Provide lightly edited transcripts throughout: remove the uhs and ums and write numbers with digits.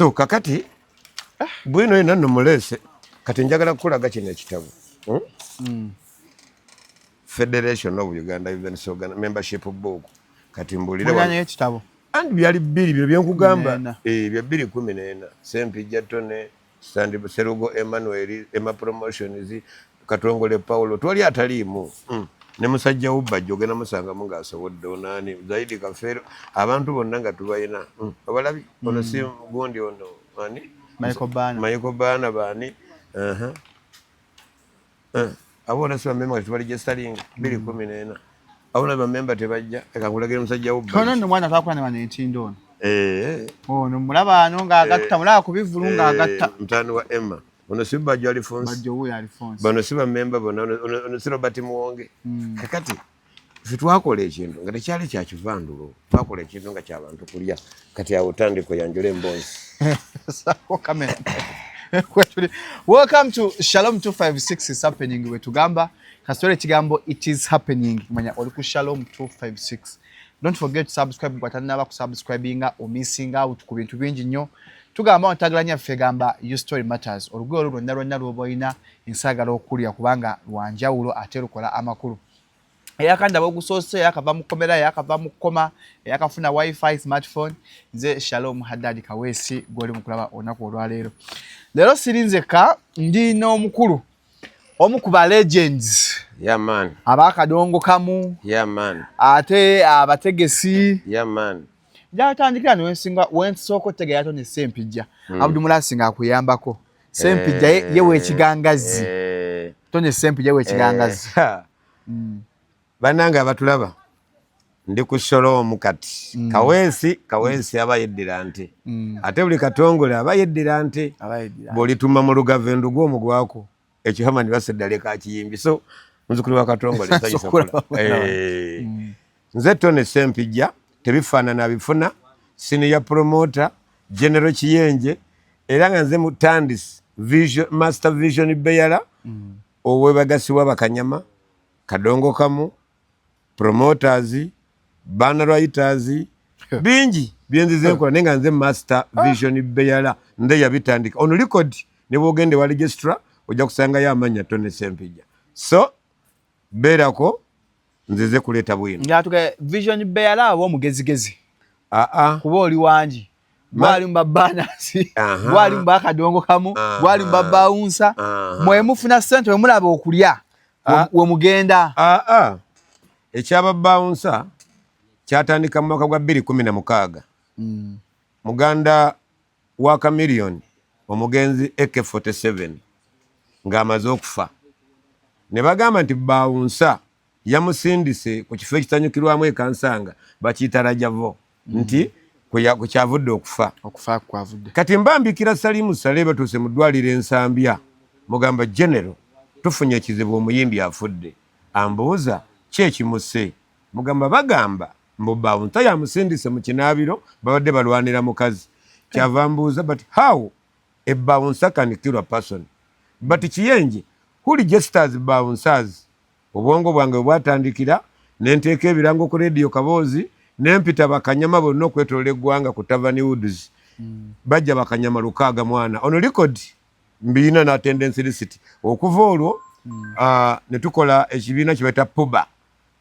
So kakati bwino yena nno muleese. Kati njagala kukulaga kino ekitabo, Federation of Uganda Events Organ membership book. Kati mbuulire. Muliraanyeyo ekitabo. Anti byali bbiri byo byenkugamba. 14. Eh, bya 2014. Sempijja Tone Sandi, Serugo Emmanuel, Emma Promotions, Katongole Paulo, twali ataliimu. Ne musajja wubajja ogenda musangamu ng'asobodde onaani Zaidi Kafeero, abantu bonna nga tubalina. Obalabi ono si gundi ono ani? Michael Bana. Michael Bana baani? Aha. Abo bonna si bamemba nga tubaregisteringa 2014. Abo bonna bamemba tebajja. Eka nkulagire musajja Ono wubajja. Nno mwana twakula ne wano entindo ono. Eh. Ono mulaba ano ng'agatta, mulaba ku bivvulu ng'agatta. Mutaani wa Emma ono si Bajjo Alphonse? Bajjo wuuyo Alphonse. Bano si bamemba bonna. Ono si Robert Muwonge? Kakati ffe twakola ekintu nga tekyali kya kivandulo, twakola ekintu nga kyabantu kulya. Kati awo tandika oyanjula emboozi. Saako kamera. Kwetuli. Welcome to Shalom 256 is happening. Wetugamba kasitole ekigambo "it is happening", manya oli ku Shalom 256. Don't forget to subscribe. Gwatanaba kusubscribinga, omissing out ku bintu bingi nnyo. Tugamba ontagala nyaffe, gamba "Your story matters". Olugoye olwo lwonna lwonna lwoba olina, ensaagala okulya kubanga lwanjawulo ate lukola amakulu. Eyakandaba ogusoose, eyakava mu kkomera, eyakava mu kkoma, eyakafuna WiFi, smartphone. Nze Shalom Haddad Kaweesi gwoli mukulaba olunaku olwaleero. Leero siri nzekka, ndi n'omukulu, omu ku ba legends Yeah man. abakadongo kamu Yeah man. ate abategesi. Yeah man. Njatandikira niwensinga wensooka otegeera Tony Sempijja. Abdu Mulasi nga akuyambako Sempijja ye wekigangazi. Tony Sempijja wekigangazi. Bannange abatulaba, ndi ku Shalom kati. Kaweesi, Kaweesi aba yeddira nte, ate buli katongole aba yeddira nte. Abayeddira. Bw'olituma mu lugave endugu omugwako ekyo Hamani baseddaleka akiyimbi. So muzukulu wa Katongole, nsanyusa okulaba. Nze Tony Sempijja, tebifaanana bifuna, senior promoter General Kiyenje, era nga nze mutandisi vision, master vision bearer owebagasiwa bakanyama kadongo kamu promoters, banner writers, bingi byenzize nkola, naye nga nze master vision bearer, nze yabitandika. Ono record ne bwogende wa registrar ojja kusangayo amannya Tony Sempijja. So beerako, nzize kuleeta bwino. Ngatuga vision bearer aba omugezigezi aa kuba oli wangi gwali mu babanasi, gwali mu bakadongo kamu, gwali mu babawunsa. Mwe mufuna ssente, we mulaba okulya, we mugenda. Aa, ekyababawunsa kyatandika mu mwaka gwa 2016. Muganda wa Chameleone omugenzi AK47 ng'amaze okufa, ne bagamba nti bawunsa yamusindise ku kifo ekitanyukirwamu ekansanga bakiyita Rajavo, nti kwe kyavudde okufa. Okufa kwavudde. Kati mbambikira Salimu Sale, batuuse mu ddwaliro Ensambya, mugamba, "General, tufunye ekizibu, omuyimbi afudde." Ambuuza ki ekimuse. Mugamba bagamba mbu bawunsa yamusindise mu kinaabiro, babadde balwanira mukazi. Kyava mbuuza, "But how a bouncer can kill a person?" But Kiyenje, who registers bouncers? Obwongo bwange bwe bwatandikira, nenteeka ebirango ku Radio Kaboozi, nempita bakanyama bonna okwetolola eggwanga ku Tavani Woods. Bajja bakanyama 6 mwana ono record mbiina na attendance receipt. Okuva olwo ne tukola ekibiina kibaita PUBA,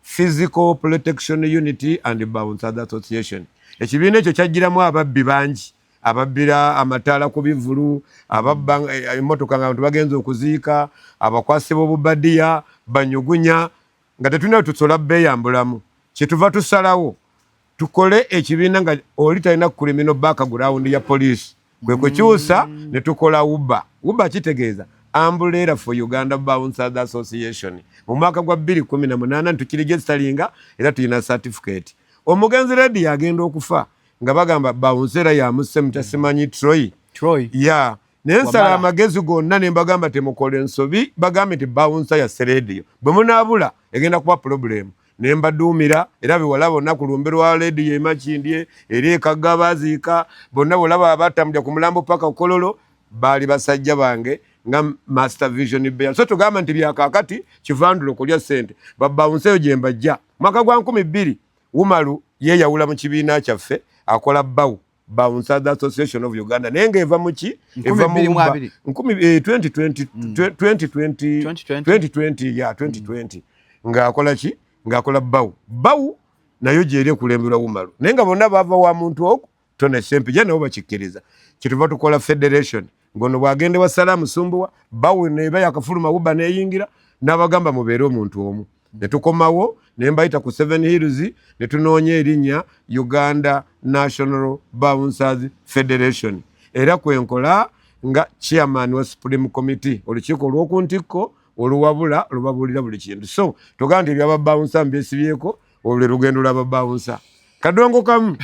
Physical Protection Unit and Bouncers Association. Ekibiina ekyo kyajjiramu ababbi bangi, ababbira amataala ku bivulu, ababba emmotoka nga abantu bagenza okuziika, abakwasi b'obubadiya banyugunya nga tetulina tusobola beeyambulamu. Kyetuva tusalawo tukole ekibiina nga oli talina criminal background ya poliisi, kwe kukyusa ne tukola UBA. UBA kitegeeza Umbrella for Uganda Bouncers Association. Mu mwaka gwa 2018 ntukiregisteringa era tulina certificate. Omugenzi Radio agenda okufa nga bagamba bouncer yamusse mutasimanyi Troy. Troy. Ya, naye nsala Wamala. amagezi gonna ne mbagamba, "Temukola ensobi, bagambe nti bouncer ya Radio, bwe munaabula egenda kuba problem." Ne mbaduumira era bewala bonna ku lumbe lwa Radio emakindye eri ekagga baziika bonna bolaba abatambulira ku mulambo paka Kololo baali basajja bange nga master vision bearer. So tugamba nti byakakati kivandulo kulya ssente babawunseyo gye mbajja. Mwaka gwa 2000 Wumalu yeeyawula mu kibiina kyaffe, akola bawu Bouncers Association of Uganda, naye ng'eva mu ki? Eva mu 2020, 2020, 2020, ya 2020. Ng'akola ki? Ng'akola BAU. BAU nayo gyeri ekulemberwa Umaru, naye nga bonna bava wa muntu ogwo Tone Sempija, nabo bakikkiriza. Kyetuva tukola federation, ngono bwagende wa Salaamu Sumbuwa, BAU neba yakafuluma, UBA neyingira, n'abagamba mubeere omuntu omu. Ne tukomawo ne mbayita ku Seven Hills, ne tunoonya erinnya Uganda National Bouncers Federation, era kwenkola nga chairman wa Supreme Committee, olukiiko olw'oku ntikko oluwabula, olubabuulira buli kintu. So togamba nti ebyaba bouncer mbyesibyeko, olwo lwe lugendo lwaba bouncer. Kadongo kamu,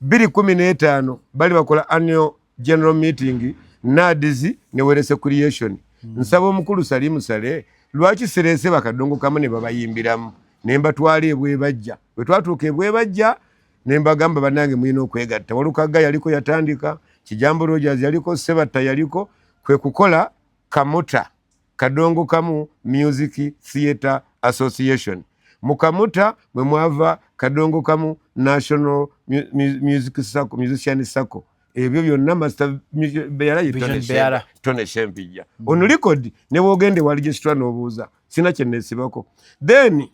2015 bali bakola annual general meeting, NAADS ne Wealth Creation. Nsaba omukulu Salimu Sale, lwaki sireese bakadongo kamu ne babayimbiramu? Ne mbatwala ebwebajja. Bwe twatuuka ebwebajja, ne mbagamba, bannange, mulina okwegatta. Walukagga yaliko, yatandika Kijambo, Rogers yaliko, Sebatta yaliko, kwe kukola Kamuta, Kadongo Kamu Music Theatre Association. Mu Kamuta mwe mwava Kadongo Kamu National Music Sacco, Musician Sacco. Ebyo byonna Master Beyala, Tone Sempijja on record. Ne bwogende wali registrar n'obuuza, sina kye neesibako. Then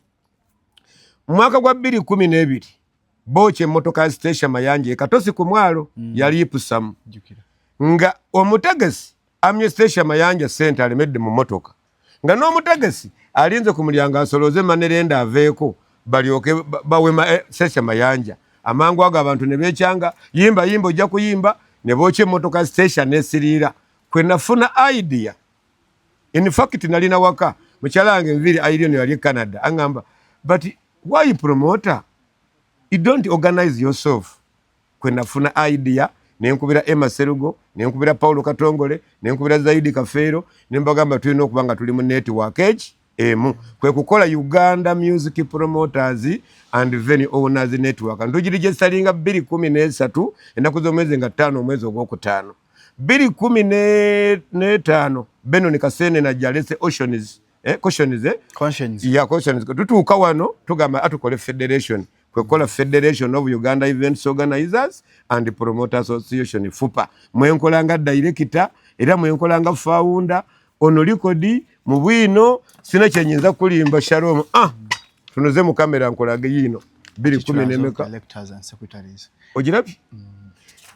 mu mwaka gwa 2012 bookya emmotoka ya Stecia Mayanja ekatosi ku mwalo. Yali ipusamu nga omutegesi amye Stecia Mayanja sente, alemedde mu mmotoka, nga n'omutegesi alinze ku mulyango asolooze manerenda aveeko balyoke bawema Stecia Mayanja. Amangu ago abantu ne beekyanga, yimba yimba, ojja kuyimba, ne bookya emmotoka Stecia nesiriira. Kwe nafuna idea. In fact, nalina waka mukyala wange Nviri Irene yali e Canada, aŋŋamba, "But why, promoter, you don't organize yourself?" Kwe nafuna idea, nenkubira Emma Serugo, nenkubira Paulo Katongole, nenkubira Zaidi Kafeero, nembagamba tulina okuba nga tuli mu network eki emu. Kwe kukola Uganda Music Promoters and Venue Owners Network. Ntugiregisteringa 2013, ennaku z'omwezi nga 5, omwezi ogwokutaano 2015. Benon Kasene najja alese Oceans, Cautions, Conscience. Ya Cautions. Tutuuka wano tugamba atukole federation, kwekola Federation of Uganda Events Organizers and Promoter Association, FUPA. Mwenkola nga director era mwenkola nga founder ono record mu bwino. Sina kyenyinza kulimba. Shalom, tunoze mu kamera nkolage yino 2 10 nemeka. Directors and secretaries. Ogirabye?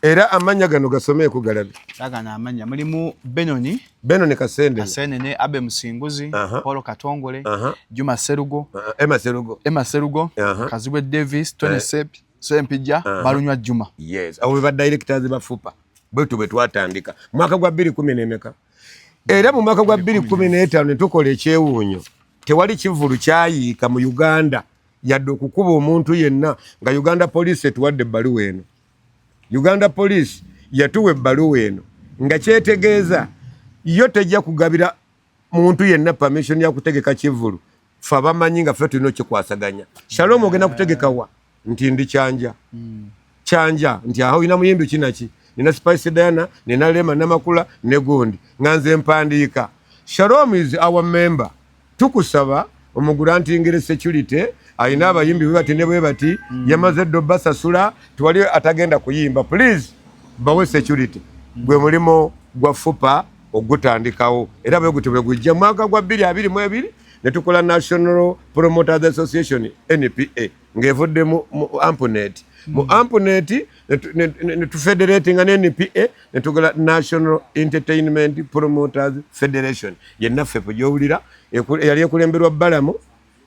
Era amannya gano gasomeeko galabe. Gagano amannya mulimu Benoni Benoni Kasende, Kasenene, Abe Musinguzi, Paulo Katongole, Juma Serugo, Emma Serugo, Emma Serugo, Kazibwe Davis, Tony Sempijja, Balunywa Juma. Yes, abo be ba directors ba FUPA. Bwetu bwe twatandika mwaka gwa 2 10 nemeka, era mu mwaka gwa 2015 ne tukola ekyewuunyo. Tewali kivvulu kyayiika mu Uganda yadde okukuba omuntu yenna nga Uganda Police etuwadde ebbaluwa eno. Uganda Police yatuwa ebbaluwa eno nga kyetegeeza yo tejja kugabira muntu yenna permission ya kutegeka kivvulu. Fe abamanyi nga ffe tulina okikwasaganya. Shalom, ogenda kutegeka wa? Nti ndi Kyanja. Kyanja nti aho olina muyimbi kinaki? Nina Spice Diana, nina Lema Namakula ne gundi, nga nze mpandiika, "Shalom is our member, tukusaba omugrantingire security, ayina abayimbi bwe bati ne bwe bati, yamaze ddo basasula, tewali atagenda kuyimba, please bawe security." Gwe mulimu gwa FUPA ogutandikawo, era bwe gutyo bwe gujja mwaka gwa 2022 ne tukola National Promoters Association, NPA, ng'evudde mu AMPUNET. Mu AMPUNET ne tufederatinga ne NPA ne tukola National Entertainment Promoters Federation. Yennaffe gy'owulira eyali ekulemberwa Balamu,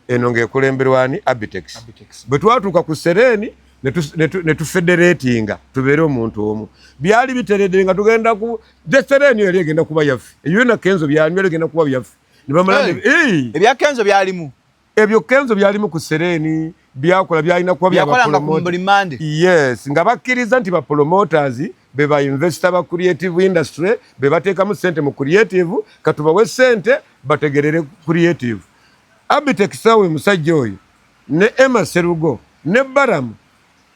eno ng'ekulemberwa ani? Abitex. Abitex. Bwe twatuuka ku Sereni ne tufederatinga tubeere omuntu omu. Byali biteredde nga tugenda ku the Sereni yali egenda kuba yaffe, eyo na Kenzo byali egenda kuba byaffe. Ne bamala Hey. Ebya Kenzo byalimu? Ebyo Kenzo byalimu ku Sereni, byakola byalina kuba Byakolanga ku buli Mande. Yes, nga bakkiriza nti ba promoters be ba investor ba creative industry, be bateekamu sente mu creative, katubawe sente bategerere creative. Abitex awe musajja oyo ne Emma Serugo ne Baramu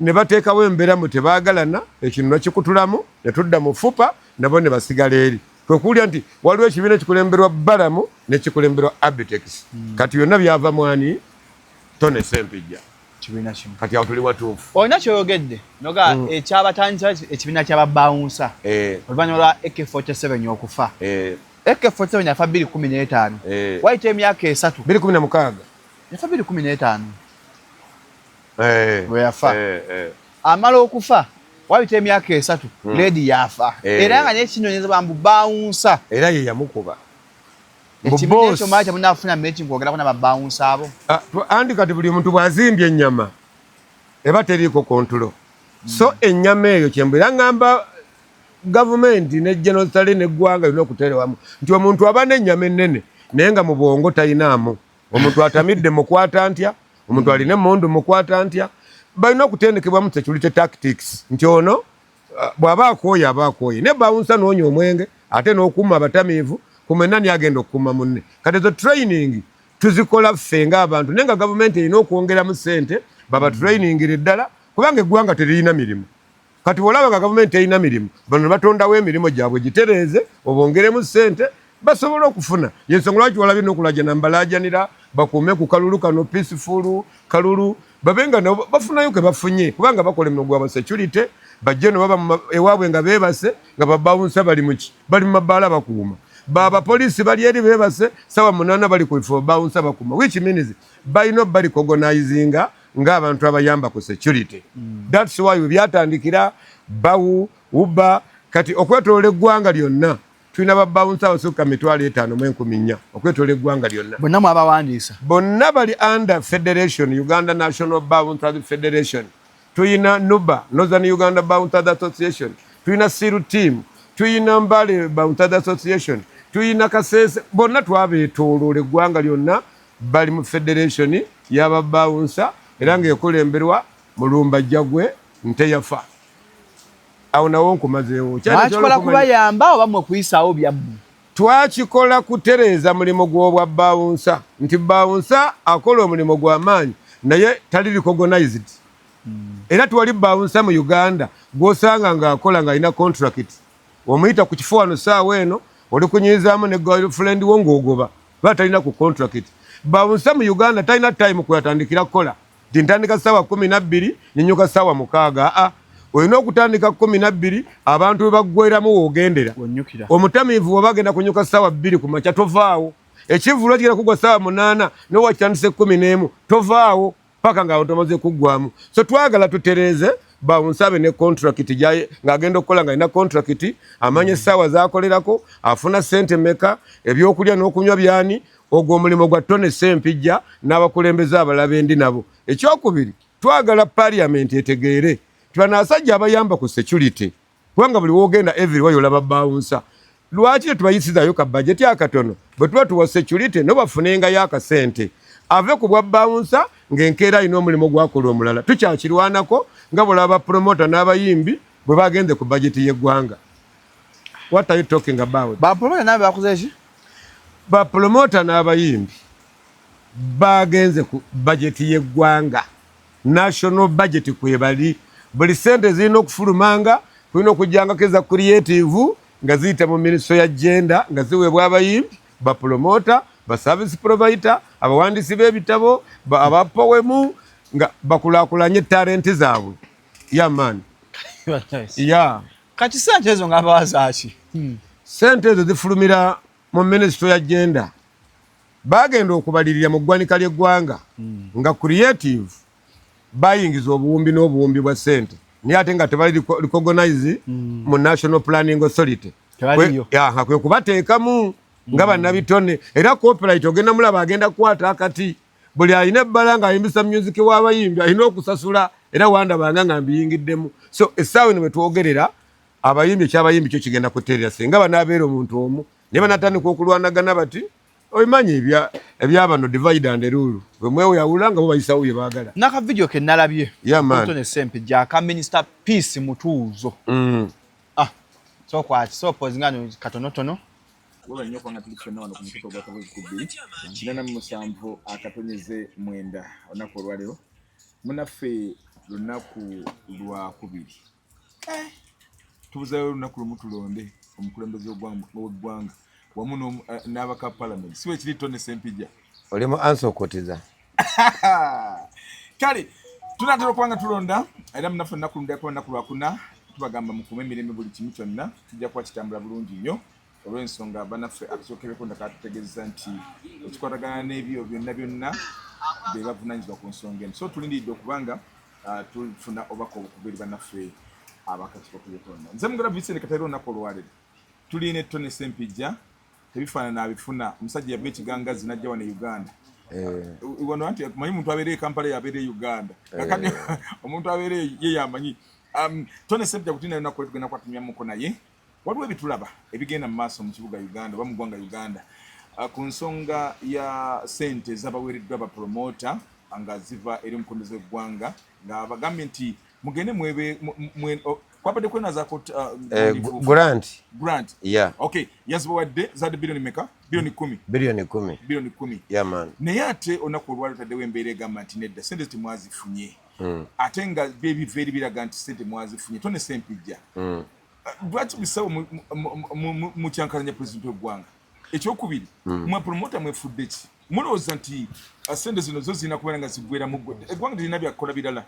ne bateekawo embeera mu tebaagalana, ekintu nakikutulamu ne tudda mu FUPA, nabo ne basigala eri. Kwe kuwulira nti waliwo ekibiina ekikulemberwa Balamu nekikulemberwa Abitex. Kati byonna byava mwani? Tone Sempijja. Kibiina kimu. Kati awo tuli watuufu. Olina kyoyogedde noga ekyabatandisa ekibiina ky'ababawunsa oluvannyuma lwa AK47 okufa. AK47 yafa 2015. Wayita emyaka 3. 2016. Yafa 2015. Bwe yafa. Amala okufa wayita emyaka 3 Lady yafa. Era nga n'ekinonyezebwa mbu bawunsa. Era ye yamukuba. Ekibiina ekyo mwali temunnafuna meeting kwogerako n'ababawunsa abo? Andi kati buli muntu bw'azimbye ennyama eba teriiko kontulo. So ennyama eyo kyembeera ngamba gavumenti ne General Saleh n'eggwanga lirina okuterewamu nti omuntu aba n'ennyama ennene naye nga mu bwongo talinaamu. Omuntu atamidde mukwata ntya, omuntu alina emmundu mukwata ntya. Balina okutendekebwamu security tactics nti ono bw'aba akooye aba akooye, naye bawunsa n'onywa omwenge ate n'okuuma abatamiivu kumwenna ni agenda okukuuma munne. Kati ezo training tuzikola ffe ng'abantu, naye nga gavumenti erina okwongeramu ssente baba trainingire ddala, kubanga eggwanga teririna mirimu. Kati bw'olaba nga gavumenti terina mirimu, bano batondawo emirimu gyabwe gitereeze obongeremu ssente basobole okufuna. Yensonga lwaki walabye n'okulajana mbalaajanira bakuume ku kalulu kano peaceful kalulu, babe nga nabo bafunayo ke bafunye, kubanga bakola emirimu gwabwe security, bajje no baba ewaabwe nga beebase nga babawunsa bali muki bali mu mabaala bakuuma, bapoliisi bali eri beebase sawa 8 bali ku bifo babawunsa bakuuma, which means balina bali organizinga ng'abantu abayamba ku security. That's why we byatandikira bawu uba kati okwetoloola eggwanga lyonna tulina babawunsa abasukka 54,000 okwetoloola eggwanga lyonna. Bonna mwabawandiisa? Bonna bali under federation, Uganda National Bouncers Federation. Tulina NUBA, Northern Uganda Bouncers Association, tulina Siru Team, tulina Mbale Bouncers Association, tulina Kasese. Bonna twabeetooloola eggwanga lyonna bali mu federation y'ababawunsa era ng'ekulemberwa Mulumba Jjagwe Nteyafa. Awo nawo nkumazeewo. Mwakikola kubayamba oba mmwe kuyisaawo byammwe? Twakikola kutereeza mulimu gw'obwa bawunsa, nti bawunsa akola omulimu gw'amaanyi naye tali recognized. Era tuwali bawunsa mu Uganda gw'osanga ng'akola ng'alina contract. Omuyita ku kifo wano ssaawa eno oli kunyizaamu ne girlfriend wo ng'ogoba ba talina ku contract. Bawunsa mu Uganda talina time kweyatandikira kukola. Nti ntandika ssaawa 12 nyinyuka ssaawa 6. Aa, olina okutandika 12 abantu we baggweramu w'ogendera. Omutamiivu waba agenda kunyuka ssaawa 2 ku makya tovaawo. Ekivvulu kigenda kugwa ssaawa 8 n'owakitandise 11 tovaawo paka nga abantu bamaze kuggwamu. So twagala tutereeze bawunsabe ne contract ng'agenda okukola ng'alina contract, amanye essaawa z'akolerako, afuna ssente meka, ebyokulya n'okunywa byani. Ogwo omulimu gwa Tony Ssempijja n'abakulembeze abalala bendi nabo. Ekyokubiri, twagala parliament etegeere nti bano abasajja abayamba ku security, kubanga buli w'ogenda everywhere olaba bawunsa. Lwaki tetubayisizaayo ka bajeti akatono bwe tuba tuwa security nabo bafunengayo akasente ave ku bwa bawunsa ng'enkeera alina omulimu gwakola omulala. Tukyakirwanako nga bw'olaba promoter n'abayimbi bwe bagenze ku bajeti y'eggwanga. What are you talking about? Ba promoter n'abe bakoze ki? Ba promoter n'abayimbi bagenze ku bajeti y'eggwanga, national budget kwebali. Buli ssente zirina okufulumanga kulina okujjangako eza creative nga ziyita mu ministry ya gender nga ziweebwa abayimbi, ba promoter, ba service provider, abawandiisi b'ebitabo, aba poem nga bakulaakulanye talenti zaabwe. Yeah man. Yeah. Kati ssente ezo nga bawazaaki? Ssente ezo zifulumira mu ministry ya gender. Bagenda okubalirira mu ggwanika ly'eggwanga nga creative bayingiza obuwumbi n'obuwumbi bwa ssente, naye ate nga tebali recognize mu National Planning Authority. Kwe kubateekamu nga bannabitone. Era copyright ogenda mulaba agenda kukwata akati buli alina ebbala ng'ayimbisa music w'abayimbi alina okusasula, era wandabanga nga mbiyingiddemu. So essaawa eno bwe twogerera abayimbi ekyabayimbi kyo kigenda kutereera singa banaabeera omuntu omu, naye banatandika okulwanagana bati obimanyi ebyabano divide and rule, bwe mweweyawula nga bo bayisawo bye baagala. Naka video ke nalabye. Yeah man. Tony Ssempijja aka Minister Peace Mutuuzo. So kwati so pause ngano katonotono. Webale nnyo okubanga tuli ffenna wano ku mukutu ogwa Kabwezi ku 287.9 olunaku olwaleero. Munnaffe lunaku lwakubiri. Tubuzayo olunaku lumu tulonde omukulembeze w'eggwanga wamu n'abaka parliament. Si bwe kiri Tony Ssempijja? Oli mu ansokotiza. Kale Tunatera okuba nga tulonda era munaffe olunaku lundako olunaku lwakuna, tubagamba mukume emirembe, buli kimu kyonna kijja kuba kitambula bulungi nnyo, olw'ensonga banaffe akakiiko k'ebyokulonda katutegeeza nti ekikwatagana n'ebyo byonna byonna be bavunaanyizibwa ku nsonga eno. So tulindiridde okubanga tufuna obubaka obukuva eri bannaffe abakakiiko k'ebyokulonda. Nze Mugera Vincent Katayira. Olunaku olwaleero tulina Tony Sempijja, tebifaanana abifuna, omusajja yava ekigangazi najja wano e Uganda. Wano anti manyi omuntu abeera e Kampala yabeera e Uganda, kakati omuntu abeera ye yamanyi. Tony Sempijja kutina lunaku lwe tugenda kwatumyamuko, naye waliwo ebitulaba ebigenda mu maaso mu kibuga Uganda oba mu ggwanga Uganda ku nsonga ya sente ezabaweereddwa bapromota nga ziva eri omukulembeze w'eggwanga, nga bagambye nti mugende mwebe kwabadde kwenazaako. Grant. Grant. Yeah. Okay, yazibawadde zadde biliyoni meka? Biliyoni 10? Biliyoni 10. Biliyoni 10. Yeah, man. Naye ate olunaku olwali otaddewo embeera egamba nti nedda, sente temwazifunye, ate nga byebiva eri biraga nti sente mwazifunye. Tony Sempijja, lwaki bisawo mukyankalanya pulezidenti w'eggwanga? Ekyokubiri, mwe promota mwefudde ki? Mulowooza nti sente zino zo zirina kubeera nga ziggwera mu eggwanga, terina byakukola birala?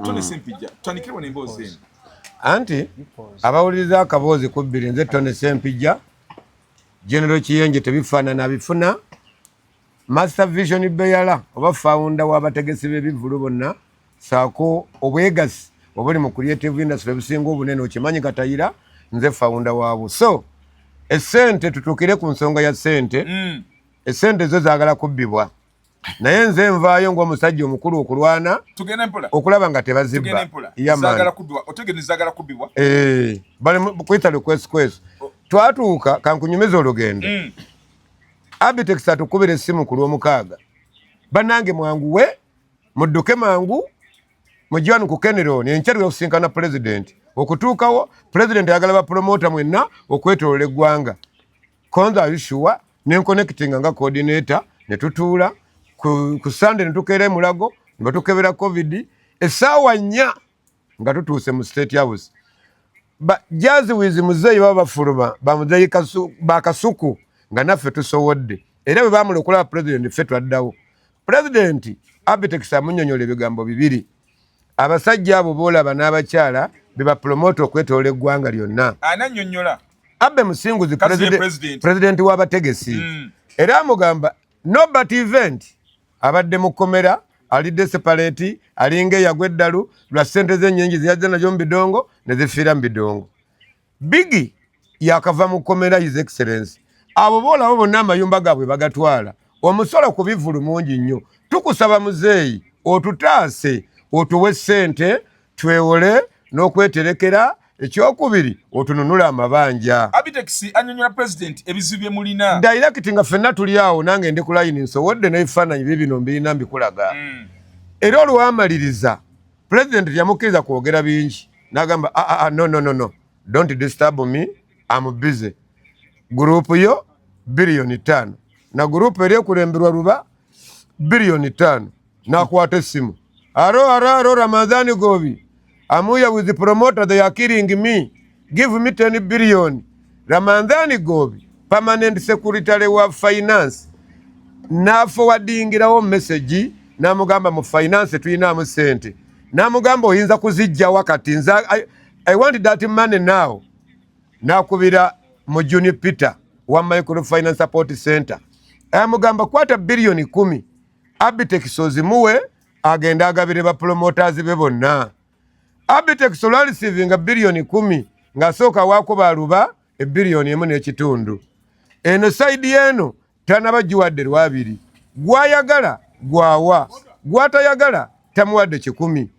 Tony Sempijja, tutandikire wano emboozi eno. Anti abawuliriza akaboozi ku bbiri, nze Tony Sempijja, General Kiyenje tebifaanana bifuna, Master Vision Beyala oba founder w'abategesi b'ebivvulu bonna, saako obwegasi obuli mu creative industry obusinga obunene, okimanyi Katayira, nze founder waabwo. So esente, tutuukire ku nsonga ya sente. Esente zo zaagala kubbibwa, naye nze nvaayo ng'omusajja omukulu okulwana okulaba nga tebazibba. Eh, bali kuyita lukwesikwesi. Twatuuka, kankunyumiza olugendo. Abitex atukubira essimu ku Lwomukaaga, "Bannange, mwanguwe, mudduke mangu, mujje wano ku Kenron, enkya tugenda kusinkana pulezidenti." Okutuukawo, pulezidenti ayagala bapromota mwenna okwetolola eggwanga. Konza ayushuwa nenconnectinga nga coordinator, ne tutuula ku Sunday, ne tukeera emulago ne batukebera COVID. Essaawa 4 nga tutuuse mu State House. Ba Jazz with muzeeyi baba bafuluma, bamuzeeyi bakasuku nga naffe tusowodde. Era bwe bamala okulaba pulezidenti, ffe twaddawo. Pulezidenti Abitex amunyonyola ebigambo bibiri: "Abasajja abo boolaba n'abakyala be bapromota okwetoola eggwanga lyonna." Ananyonyola. Abe Musinguzi, pulezidenti w'abategesi. Era amugamba Nobert Event abadde mu kkomera, alidde separate, alinga eyagwa eddalu lwa ssente z'ennyingi zeyajja nazo mu bidongo ne zifiira mu bidongo. Bigi yakava mu kkomera, His Excellence. Abo boolaba bonna amayumba gaabwe bagatwala, omusolo ku bivulu mungi nnyo. Tukusaba muzeeyi otutaase, otuwe ssente twewole n'okweterekera. Ekyokubiri, otununule amabanja. Abitex anyonyola president ebizibu bye mulina. Direct, nga ffenna tuli awo, nange ndi ku layini, nsowodde n'ebifaananyi bibino mbirina mbikulaga. Era olwamaliriza, president yamukkiriza kwogera bingi, n'agamba, "Ah, ah, ah, no, no, no, no, don't disturb me, am busy. Group yo biliyoni 5, na group eri ekulemberwa Luba biliyoni 5." N'akwata essimu, "Hello, hello, hello, Ramadhani Gobi, I'm here with the promoter, they are killing me, give me 10 billion." Ramadhani Gobi, permanent secretary wa finance, n'aforwardingirawo message, n'amugamba mu finance tulinamu sente. N'amugamba, "Oyinza kuzijjawa kati? Nze I want that money now." N'akubira Mujuni Peter wa Microfinance Support Center, amugamba, "Kwata biliyoni 10, Abitex ozimuwe agende agabire bapromoters be bonna." Abitex olwareceivinga biliyoni 10, ng'asooka waako baluba ebiliyoni 1.5. Eno side eno tanaba giwadde lwabiri, gwayagala gwawa, gwatayagala tamuwadde kikumi.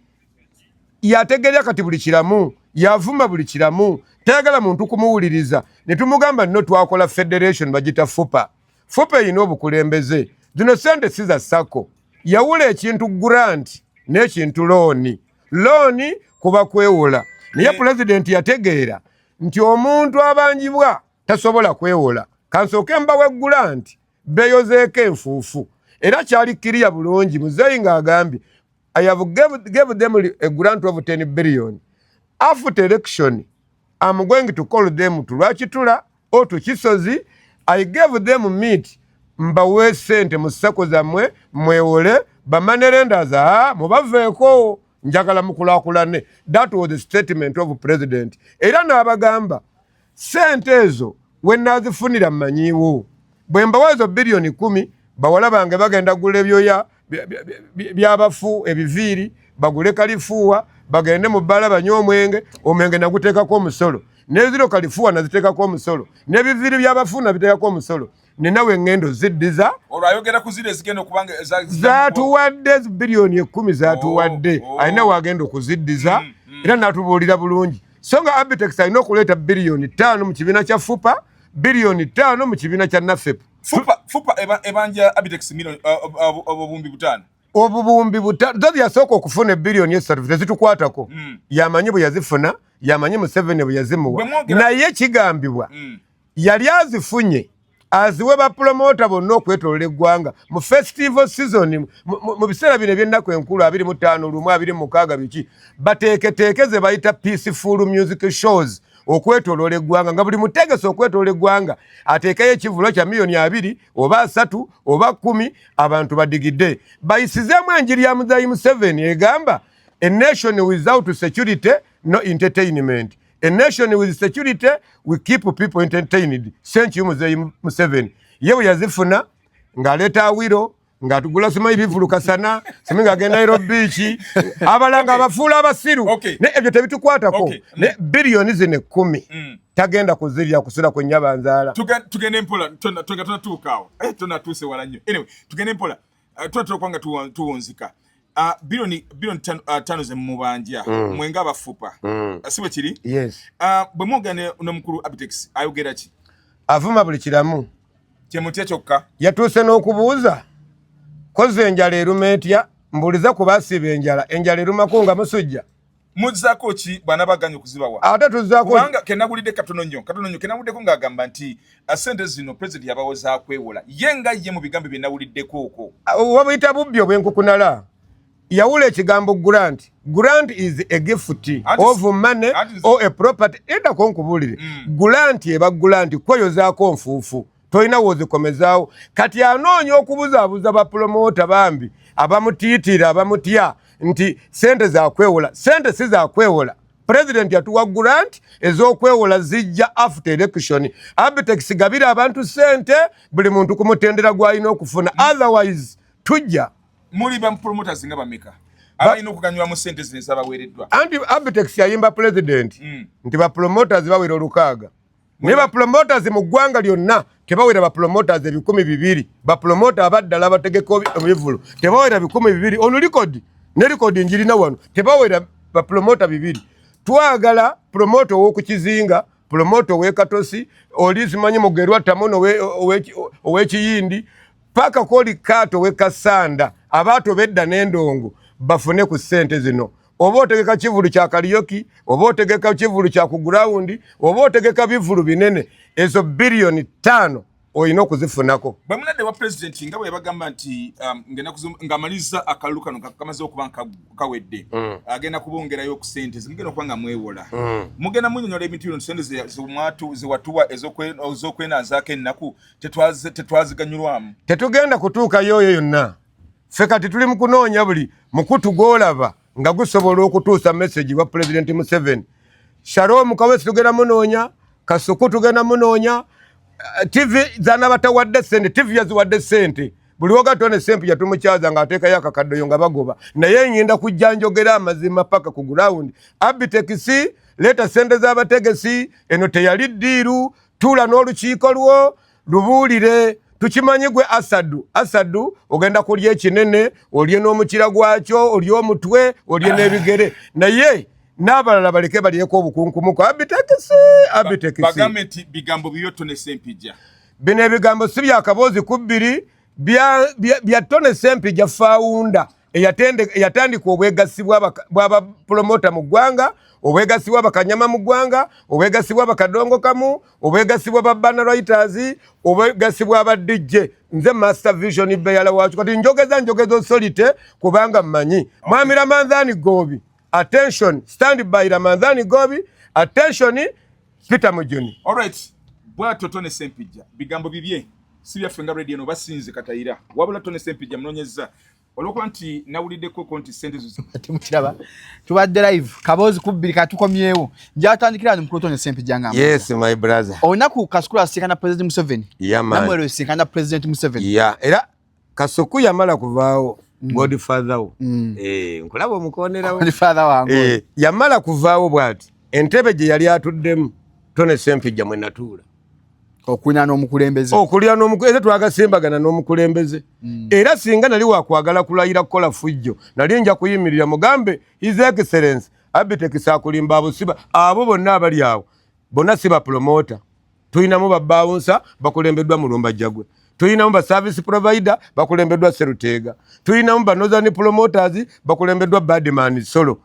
Yategerya kati buli kiramu, yavuma buli kiramu, tayagala muntu kumuwuliriza. Ne tumugamba nno twakola federation bagita FUPA. FUPA erina obukulembeze. Zino sente si za SACCO. Yawula ekintu grant n'ekintu loan. Loan kuba kwewola, naye pulezidenti yategeera nti omuntu abanjibwa tasobola kwewola. Kansooke mbawe grant beeyozeeko enfuufu. Era kyali kiriya bulungi, muzeeyi ng'agambye, "I have gave them a grant of 10 billion. After election, I'm going to call them to Rwakitura or to Kisozi. I gave them meat. Mbawe sente mu SACCO zammwe mwewole. Bamoney lenders, mubaveeko." Njagala mukulakulane. That was the statement of president. Era n'abagamba sente ezo wenazifunira mmanyiiwo, bwe mbawa ezo 10 biliyoni, bawala bange bagenda gula ebyoya byabafu, ebiviiri, bagule kalifuuwa, bagende mu bbala banywe omwenge. Omwenge naguteekako omusolo, neziro kalifuuwa naziteekako omusolo, n'ebiviiri byabafu nabiteekako omusolo. Ninawe eŋŋendo ziddiza. Olwo ayogera ku ziri ezigenda okubanga Zatuwadde 10 biliyoni zatuwadde. Alina wagenda okuziddiza. Era natubuulira bulungi. So nga Abitex alina okuleeta 5 biliyoni mu kibiina kya FUPA, 5 biliyoni mu kibiina kya NAFEP. FUPA ebanja Abitex milioni 5,000. 5,000. Zazi yasooka okufuna 3 biliyoni tezitukwatako. Yamanyi bwe yazifuna, yamanyi Museveni bwe yazimuwa. Naye kigambibwa yali azifunye aziwe bapulomota bonna okwetolola eggwanga mu festival season, mu biseera bino ebyennaku enkulu, 25, 1, 26, biki, bateeketeeke ze bayita peaceful music shows okwetolola eggwanga, nga buli mutegesi okwetolola eggwanga ateekeyo ekivulo kya 20 miliyoni oba 30 oba 10, abantu badigidde, bayisizeemu enjiri ya Muzeyi Museveni egamba, "A nation without security, no entertainment. A nation with security, we keep people entertained." Thank you, Muzeyi Museveni. Ye bwe yazifuna ng'aleeta awiro, ng'atugula simanyi bivulu kasana, simanyi ng'agenda Nairobi Beach, abalanga abafuula abasiru. Ne ebyo tebitukwatako. Ne 10 biliyoni zino tagenda kuzirya kusula ku nnyabanzaala. Tugende mpola, tonatuukaawo, tonatuuse wala nnyo. Anyway, tugende mpola. Tunatera okuba nga tuwunzika. 5 biliyoni zemumubanja mwenga abafupa, si bwe kiri? Yes. Bwe mwogera n'omukulu Abitex, ayogera ki? Avuma buli kiramu. Kyemutya kyokka. Yatuuse n'okubuuza kozi enjala eruma etya, mbuuliza ku basiiba enjala, enjala erumako nga musujja. Muzzaako ki bw'anaabaganya okuzibawa? Ate tuzzaako. Kubanga kenagulidde katono nnyo, katono nnyo kenaguliddeko ng'agamba nti sente zino president yabawoza kwewola ye nga ye mu bigambo bye nawuliddeko okwo. Wabuyita bubbi obw'enkukunala. Yawula ekigambo grant. Grant is a gift of money or a property. Eddako nkubuulire. Grant eba grant, kweyozaako nfuufu, tolina wozikomezaawo. Kati anoonya okubuzaabuza bapulomota bambi abamutiitira, abamutya nti sente zakwewola. Sente si zakwewola. President yatuwa grant, ez'okwewola zijja after election. Abitex, gabira abantu sente, buli muntu ku mutendera gw'alina okufuna, otherwise tujja. Muli ba promoters nga bameka abalina okuganyulwa mu sente zino ezabaweereddwa? Anti Abitex yayimba president nti bapromoters bawera 600, naye bapromoters mu ggwanga lyonna tebawera bapromoters 2,000. Bapromota abaddala abategeka ebivulu tebawera 2,000. Ono record ne record njirina wano, tebawera bapromota bibiri. Twagala promoter ow'okukizinga, promoter ow'ekatosi, oli simanyi mugerwa tamono ow'ekiyindi, paka koli kaato ow'ekasanda, abaato bedda n'endongo bafune ku ssente zino. Oba otegeka kivulu kya karaoke, oba otegeka kivulu kya ku ground, oba otegeka bivulu binene, ezo 5 biliyoni olina okuzifunako. Bwe munadde wa pulezidenti nga bwe yabagamba nti ng'amaliza akalulu kano kamaze okuba nga kawedde, agenda kubongerayo ku sente zimugenda okuba nga mwewola, mugenda munyonyola ebintu bino, sente zewatuwa ez'okwenazaako ennaku tetwaziganyulwamu? Tetugenda kutuukayo oyo yonna. Ffe kati tuli mu kunoonya buli mukutu gw'olaba nga gusobola okutuusa message wa Pulezidenti Museveni. Shalom Kawesi tugenda munoonya, Kasuku tugenda munoonya, TV zanabatawadde sente, TV yaziwadde sente. Buli wogatone sempi yatumukyaza ng'ateekayo akakaddeyo nga bagoba, naye ngenda kujja njogera amazima paka ku ground. Abitex, leeta sente z'abategesi. Eno teyali deal. Tuula n'olukiiko lwo lubuulire. Tukimanyi gwe Asadu, Asadu ogenda kulya ekinene, olye n'omukira gwakyo, olye omutwe, olye n'ebigere, naye n'abalala baleke balyeko obukunkumuko. Abitex, Abitex. Bagambe nti bigambo bibyo, Tone Sempijja? Bino ebigambo si byakaboozi ku bbiri, bya Tone Sempijja, founder eyatandika obwegassi bw'abapromota mu ggwanga, obwegassi bw'abakanyama mu ggwanga, obwegassi bw'abakadongo kamu, obwegassi bw'aba banner writers, obwegassi bw'aba DJ. Nze master vision beyala wakyo. Kati njogeza, njogeza authority, kubanga mmanyi mwami Ramadhani Gobi. Attention, stand by Ramadhani Gobi. Attention, Peter Mujuni. Alright, bwatyo Tone Sempijja, bigambo bibye, si byaffe nga radio. No basinze katayira, wabula Tone Sempijja munonyezza. Olwokuba nti nawuliddeko nti sente zo Timukiraba, tubadde live kaboozi kubbiri, katukomyewo. Njatandikira wano, mukulu Tony Ssempijja nga Yes, my brother. Olunaku Kasuku asinkana President Museveni. Yeah, man. Namwero isinkana President Museveni. Yeah, era Kasuku yamala kuvaawo, godfather wo. Eh, nkulaba omukonerawo. Godfather wange. Eh, yamala kuvaawo bw'ati, entebe gye yali atuddemu, Tony Ssempijja mwe natuula. Okulina n'omukulembeze. Okulya n'omukulembeze, twagasimbagana n'omukulembeze. Era singa nali wakwagala kulayira kukola fujjo, nali nja kuyimirira mugambe, "His Excellence, Abitex akulimba abusiba." Abo bonna abali awo bonna si bapromota. Tulinamu ba bouncer bakulembeddwa Mulumbajjagwe, tulinamu ba service provider bakulembeddwa Seruteega, tulinamu ba northern promoters bakulembeddwa Badman Solo,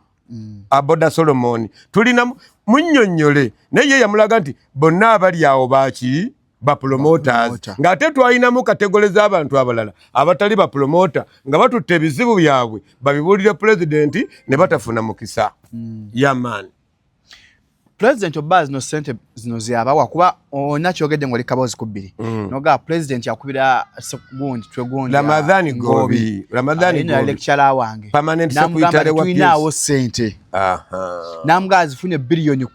Aboda Solomon, tulinamu munnyonnyole. Naye ye yamulaga nti bonna abali awo baki? Bapromoters. Promoter. Ng'ate twalinamu category z'abantu abalala abatali bapromota nga batutte ebizibu byabwe babibuulire pulezidenti ne batafuna mukisa. Yeah, man. President oba zino sente zino zeyabawa, kuba ona kyogedde ngaoli kaboozi kubbiri, nogaba president akubira gundi twegundi. Ramadhani Gobi, Ramadhani Gobi. Lecturer wange. Permanent Namugamba secretary wa tulinaawo PS. sente. Namugamba zifune 10 biliyoni.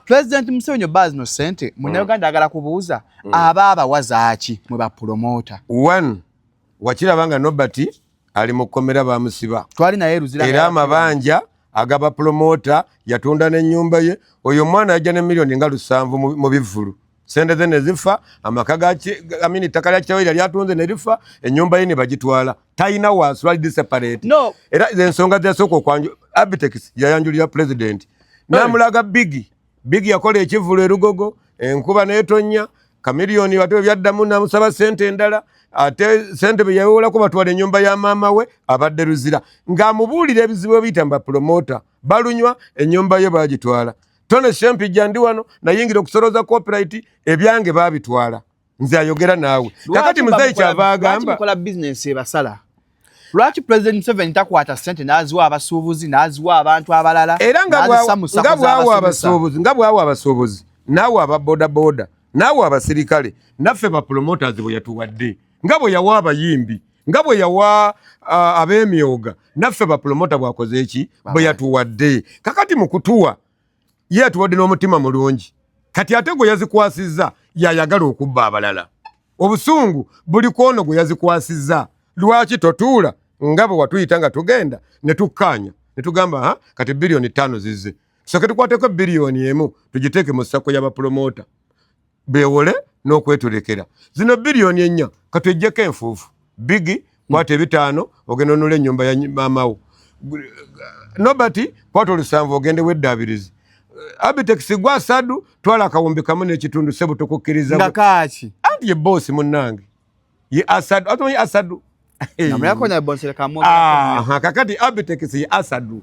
President Museveni oba zino sente, munnayuganda agala kubuuza, aba abawa zaaki mwe bapromota? One, wakiraba nga Nobert ali mu kkomera, bamusiba. Twali naye Luzira. Era amabanja agaba promota, yatunda n'ennyumba ye. Oyo omwana yajja ne miliyoni nga 7 mu bivvulu, sente ze ne zifa, amaka ga amini, ettaka lya kitaawe lyali atunze ne lifa, ennyumba ye ne bagitwala, talina waasula, ali desperate. No. Era ensonga zeyasooka okwanju, Abitex yayanjulira president namulaga Bigi. Bigi yakola ekivvulu erugogo, enkuba netonnya, Kamiliyoni ate byaddamu namusaba sente endala, ate sente bwe yawolako batwala ennyumba ya maama we abadde Luzira, ng'amubuulira ebizibu ebiyita mu bapromota balunywa, ennyumba ye bagitwala. Tone Ssempijja, ndi wano nayingira okusoloza copyright, ebyange babitwala, nze ayogera naawe kakati. Muzeeyi kyava agamba mukola bizinesi ebasala. Lwaki President Museveni takwata sente n'aziwa abasuubuzi, n'aziwa abantu abalala, era nga n'azissa mu nga SACCO bwawa z'abasomesa? Abasuubuzi, nga bwawa abasuubuzi, naawe aba bodaboda, naawe abasirikale, naffe bapromoters bwe yatuwadde, nga bwe yawa abayimbi, nga bwe yawa ab'emyoga, naffe bapromota bwakoze eki? Bwe yatuwadde. Kakati mu kutuwa ye yatuwadde n'omutima mulungi, kati ate gwe yazikwasizza yayagala okubba abalala. Obusungu buli kwono gwe yazikwasizza. Lwaki totuula nga bwe watuyita nga tugenda ne tukkaanya ne tugamba, "Ha, kati 5 biliyoni zizze, tusooke tukwateko 1 biliyoni tugiteeke mu SACCO y'abapromota bewole n'okwetolekera zino 4 biliyoni, katwejjeko enfuufu. Bigi, kwata 500 ogenda onula ennyumba ya maamawo. Nobert, kwata 700 ogende weddaabirizi. Abitex, gwa Asadu, twala 1.5 kawumbi sebo, tukukkiriza." Nga kaaki? Anti ye boosi munnange ye Asadu, atomanyi Asadu? Namulako na bonsere kamu. Aha, kakati Abitex ye Asadu,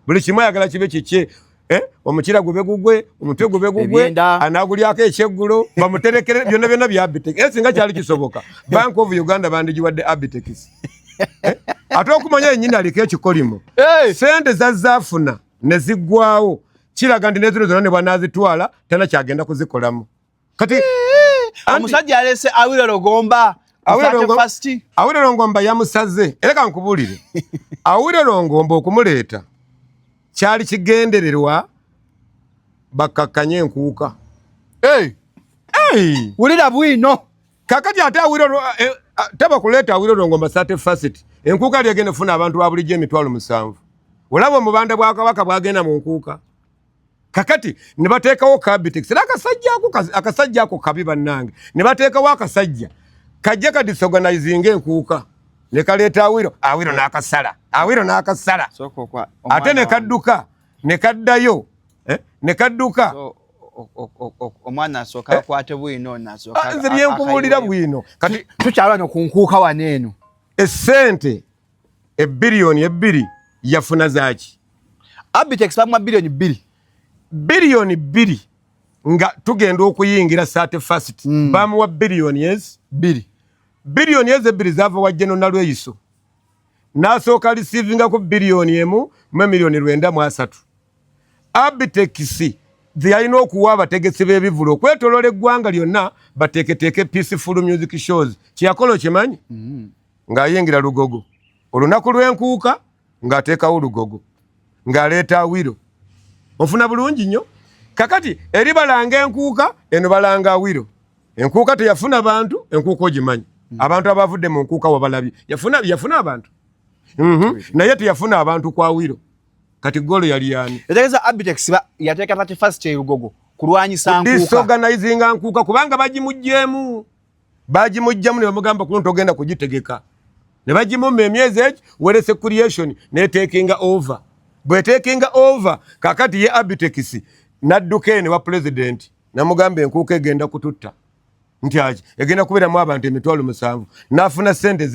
buli kimu ayagala kibe kikye. Eh, omukira gube gugwe, omutwe gube gugwe. Ebyenda. Anagulyako ekyeggulo bamuterekere byonna byonna bya Abitex. Era singa kyali kisoboka, Bank of Uganda bandigiwadde Abitex. Eh, ate okumanya yennyini aliko ekikolimo. Hey! Sente zazzaafuna ne ziggwawo, kiraga nti nezino zonna ne bwanaazitwala tana kyagenda kuzikolamu kati. Omusajja alese Awilo Longomba. First. Awilo Longomba yamusaze. Era kankubuulire, Awilo Longomba okumuleeta kyali kigendererwa bakkakkanye enkuuka. Hey! Hey! Wulira bwino. Kakati ate Awilo taba kuleeta Awilo Longomba 31st, enkuuka lyegenda efuna abantu ba bulijjo 70,000. Olaba omubanda bwa Kabaka bwagenda mu nkuuka. Kakati ne bateekawo Kabitex, era akasajja ako akasajja ako kabi bannange. Ne bateekawo akasajja kajja kadisorganizinga enkuuka, ne kaleeta Awilo. Awilo n'akasala, Awilo n'akasala. Sooka okwa ate ne kadduka ne kaddayo, eh, ne kadduka. So, omwana asooka akwate bwino, ono asooka Ah, nze byenkubuulira bwino kati. Tukyala wano ku nkuuka wano eno. Essente 2 biliyoni yafuna zaki? Abitex bamuwa 2 biliyoni. 2 biliyoni nga tugenda okuyingira 31st. Bamuwa biliyoni ezi? 2. Biliyoni ezo 2 zava wa General Nalweyiso, n'asooka receivingako 1 biliyoni mu miliyoni 930. Abitex zeyalina okuwa abategesi b'ebivulu okwetoloola eggwanga lyonna bateeketeeke peaceful music shows. Kyeyakola okimanyi? Ng'ayingira Lugogo. Olunaku lw'enkuuka ng'ateekawo olugogo ng'aleeta awiro. Ofuna bulungi nnyo. Kakati eri balanga enkuuka, eno balanga awiro. Enkuuka teyafuna bantu, enkuuka ogimanyi. Abantu abavudde mu nkuuka wabalabye. Yafuna abantu. Naye teyafuna abantu kwa awiro. Kati golo yali yani. Etegeeza Abitex yateeka 31st erugogo kulwanyisa nkuuka. Disorganizinga nkuuka kubanga bagimuggyemu. Bagimugyamu ne bamugamba kuno togenda kugitegeka. Ne bagimumma emyezi egi wealth creation ne takinga over. Bwe takinga over kakati ye Abitex n'adduka eno wa president namugamba enkuuka egenda kututta. Nti aki egenda kubeeramu abantu 70,000 n'afuna ssente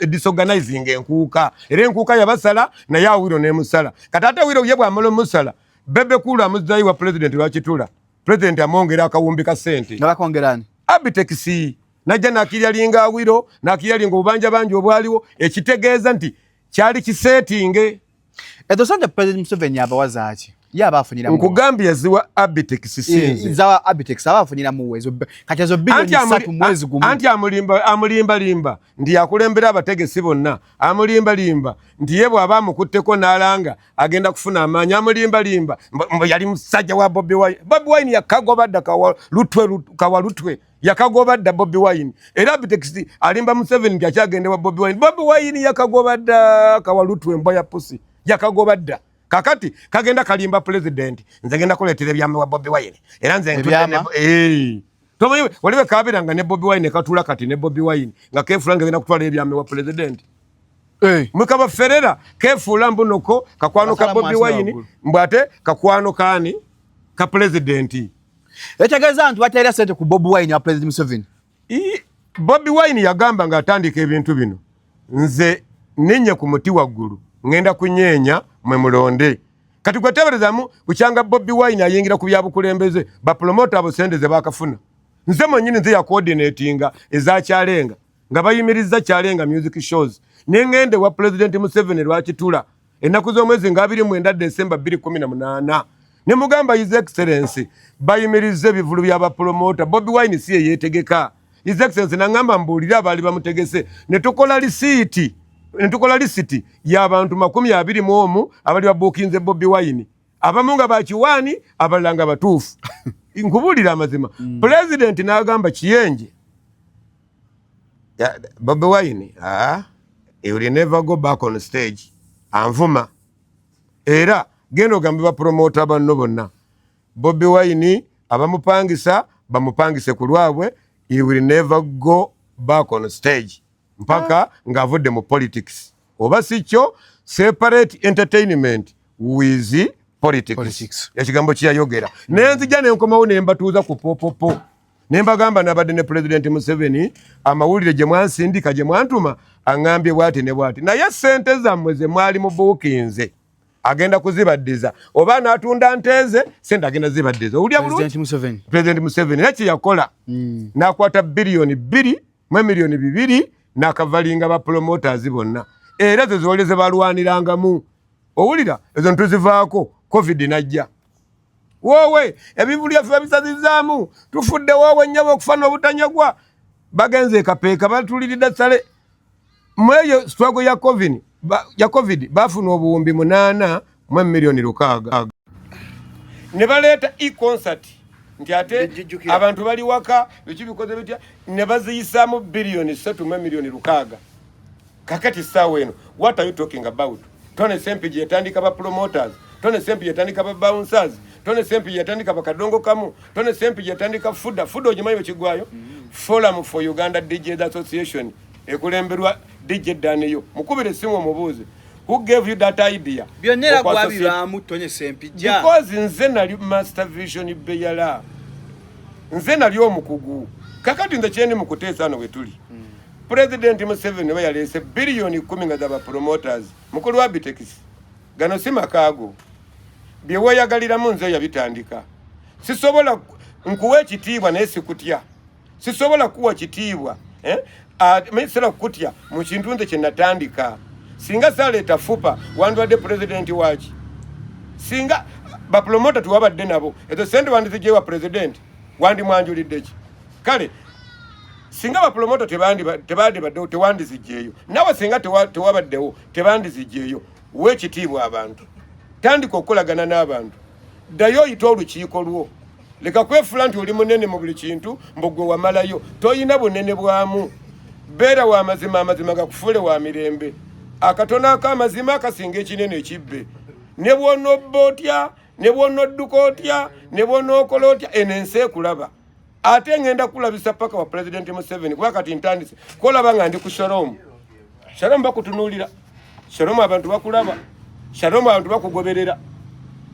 disorganizing enkuuka. Era enkuuka yabasala naye awiro n'emusala. Kati ate awiro ye bw'amala omusala Bebe Cool amuzzayo wa president lwakitula. President amwongera akawumbi ka ssente. Nga bakongerani? Abitex najja nakiryalinga awiro nakiryalinga obubanja bangi obwaliwo ekitegeeza nti kyali kiseetinge. Ezo ssente President Museveni abawa zaaki? Ye aba afuniramu. Nkugambye yaziwa Abitex sinze. Zawa Abitex aba afuniramu ezo kati ezo biliyoni 3 mwezi gumu. Anti amulimbalimba nti yakulembera abategesi bonna, amulimbalimba nti ye bw'aba amukutteko n'alanga agenda kufuna amaanyi, amulimbalimba mbu yali musajja wa Bobi Wine. Bobi Wine yakagoba dda kawalutwe yakagoba dda Bobi Wine. Era Abitex alimba Museveni nti akyagenda wa Bobi Wine. Bobi Wine yakagoba dda kawalutwe mbwa ya pusi yakagoba dda. Kakati kagenda kalimba president nze ngenda kuleetera ebyama wa Bobi Wine. Era nze ntudde ne tomanyi waliwo kabeeranga ne Bobi Wine katuula kati ne Bobi Wine nga keefuula nga genda kutwala ebyama wa president. Mukaba Ferera keefuula mbunoko kakwano ka Bobi Wine mbw ate kakwano kaani ka president. Etegeeza nti bateera ssente ku Bobi Wine wa President Museveni. Bobi Wine yagamba ng'atandika ebintu bino, nze ninye ku muti waggulu ngenda kunyeenya mwe mulonde. Kati gwe teeberezaamu bukyanga Bobi Wine ayingira ku byabukulembeze bapromota abo ssente ze baakafuna. Nze mwennyini nze yacoordinatinga eza Kyalenga nga bayimirizza Kyalenga music shows ne ngende wa President Museveni lwakitula ennaku z'omwezi nga 29 Desemba 2018 ne mugamba His Excellency bayimirizza ebivulu by'abapromota Bobi Wine si ye yeetegeka. His Excellency n'aŋŋamba mbuulire abaali bamutegese ne tukola lisiiti ne tukola lisiti y'abantu 21 abali babuukinze Bobi Wine, abamu nga bakiwaani abalala nga batuufu. Nkubuulira amazima. President n'agamba Kiyenje Bobi Wine he will never go back on stage. Anvuma era genda ogambe bapromota banno bonna Bobi Wine abamupangisa bamupangise ku lwabwe, he will never go back on stage mpaka ng'avudde mu politics, oba si kyo separate entertainment with politics. Politics. Ekigambo kyeyayogera nenzija nenkomawo nembatuuza ku popopo nembagamba nabadde ne President Museveni amawulire gye mwansindika gye mwantuma aŋŋambye bw'ati ne bw'ati, naye ssente zammwe ze mwali mubuukinze agenda kuzibaddiza oba n'atunda nteeze sente agenda zibaddiza. Owulira bulungi? President Museveni. President Museveni era kyeyakola n'akwata 2 billion 2 million n'akavalinga ba promoters bonna, era ze ziwali ze balwanirangamu. Owulira ezo ntuzivaako. Covid najja woowe ebivulu byaffe babisazizaamu tufudde woowe nnyabo okufa n'obutanyagwa bagenze ekapeeka batuliridde sale mweyo struggle ya covid ya covid bafuna 8 mu miliyoni 6 ne baleeta e-concert nti ate Bijjukira. Abantu bali waka biki bikoze bitya ne baziyisaamu 3 billion 6 million. Kakati essaawa eno what are you talking about? Tone Sempiji yatandika ba promoters, Tone Sempiji yatandika ba bouncers, Tone Sempiji yatandika bakadongo kamu, Tone Sempiji yatandika FUDA. FUDA ogimanyi bwekigwayo? Forum for Uganda DJs Association ekulemberwa DJ Daniyo. Mukubire esimu omubuuze who gave you that idea. Byonna era Okwa gwabibaamu Tone Sempijja. Because nze nali master vision bearer, nze nali omukugu. Kakati nze kyendi mu kuteesa wano we tuli, President Museveni we yaleese 10 billion nga zaba promoters. Mukulu wa Bitex, gano si makaago bye weeyagaliramu, nze yabitandika. Sisobola nkuwa ekitiibwa naye sikutya, sisobola kuwa kitiibwa, eh? Sisobola kukutya mu kintu nze kye natandika. Singa saleeta FUPA wandibadde pulezidenti waki? Singa bapromota tiwabadde nabo, ezo sente wandizigyewa pulezidenti, wandimwanjulidde ki? Kale Singa bapromota tebandibaddewo tewandizigyeyo, nawe singa tewabaddewo tebandizigyeyo. Weekitiibwa abantu, tandika okukolagana n'abantu, ddayo oyite olukiiko lwo. Leka kwefula nti oli munene mu buli kintu, mbu gwe wamalayo. Toyina bunene bwamu. Beera wa mazima, amazima gakufuule wa mirembe. Akatono ak'amazima kasinga ekinene ekibbe. Ne bw'onobba otya, ne bw'onodduka otya, ne bw'onookola otya, eno ensi ekulaba. Ate ngenda kulabisa paka wa Pulezidenti Museveni, kuba kati ntandise kolaba nga ndi ku Shalom. Shalom bakutunuulira, Shalom abantu bakulaba, Shalom abantu bakugoberera.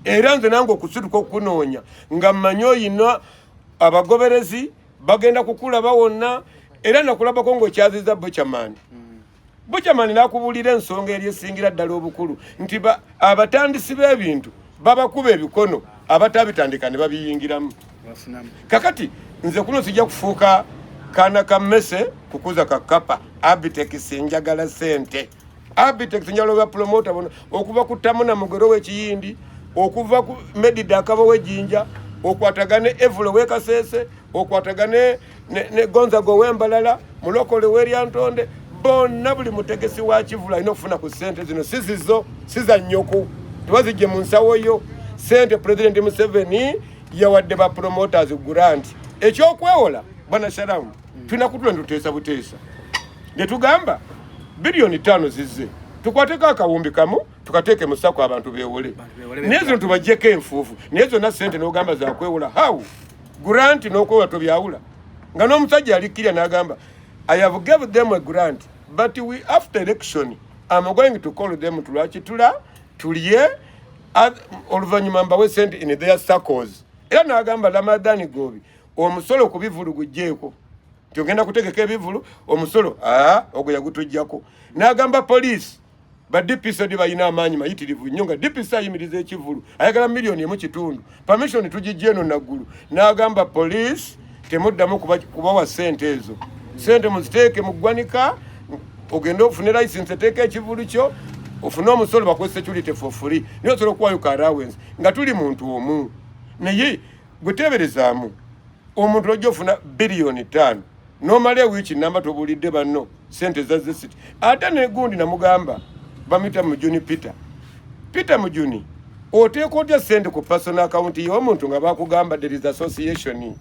Era nze nange okusituka okukunoonya nga mmanyi oyina abagoberezi bagenda kukulaba wonna. Era nakulabako ng'okyaziza Buchaman. Buchaman n'akubuulira ensonga eri esingira ddala obukulu nti abatandisi b'ebintu babakuba ebikono, abatabitandika ne babiyingiramu. Kakati nze kuno sijja kufuuka kaana ka mmese kukuza kakapa. Abitex njagala sente, Abitex njagala oba promota bona, okuva ku Tamuna Mugero w'Ekiyindi, okuva ku Medida Akaba w'Ejjinja, okwatagane Evulo w'Ekasese, okwatagane ne Gonzago w'Embalala, Mulokole w'Eryantonde, bonna buli mutegesi wa kivulu alina okufuna ku ssente zino. Si zizo, si za nnyoko, tebazijje mu nsawo yo. Ssente Pulezidenti Museveni yawadde ba promoters grant. Ekyokwewola, bwana Sharamu, tulina kutula nituteesa buteesa ne tugamba 5 biliyoni zizze, tukwateko akawumbi kamu tukateeke mu SACCO, abantu beewole, naye zino tubaggyeko enfuufu. Naye zonna ssente n'ogamba zakwewola, how? Grant n'okwewola tobyawula. Nga n'omusajja yalikkirya n'agamba, "I have gave them a grant, but we after election I'm going to call them to lwaki tula tulye, oluvannyuma mbawe sente in their circles." Era n'agamba Ramadhani Gobi, omusolo ku bivulu gugjeeko, nti ogenda kutegeka ebivulu omusolo ogwo yagutujjako. N'agamba poliisi ba DPC balina amaanyi mayitirivu nnyo, nga DPC ayimiriza ekivulu ayagala 1.5 miliyoni, permission tugijja eno naggulu. N'agamba poliisi temuddamu kubawa sente ezo, sente muziteeke mu ggwanika, ogende ofune license eteeka ekivulu kyo, ofune omusolo, bakuwe security for free, naye osobola okuwayo ka allowance nga tuli muntu omu. Naye gwe teeberezaamu omuntu ojja ofuna 5 biliyoni nomala ewiiki namba tobuulidde banno sente za zesiti. Ate negundi namugamba bamita Mujuni Peter, Peter Mujuni, oteeka otya sente ku personal account y'omuntu nga bakugamba there is association?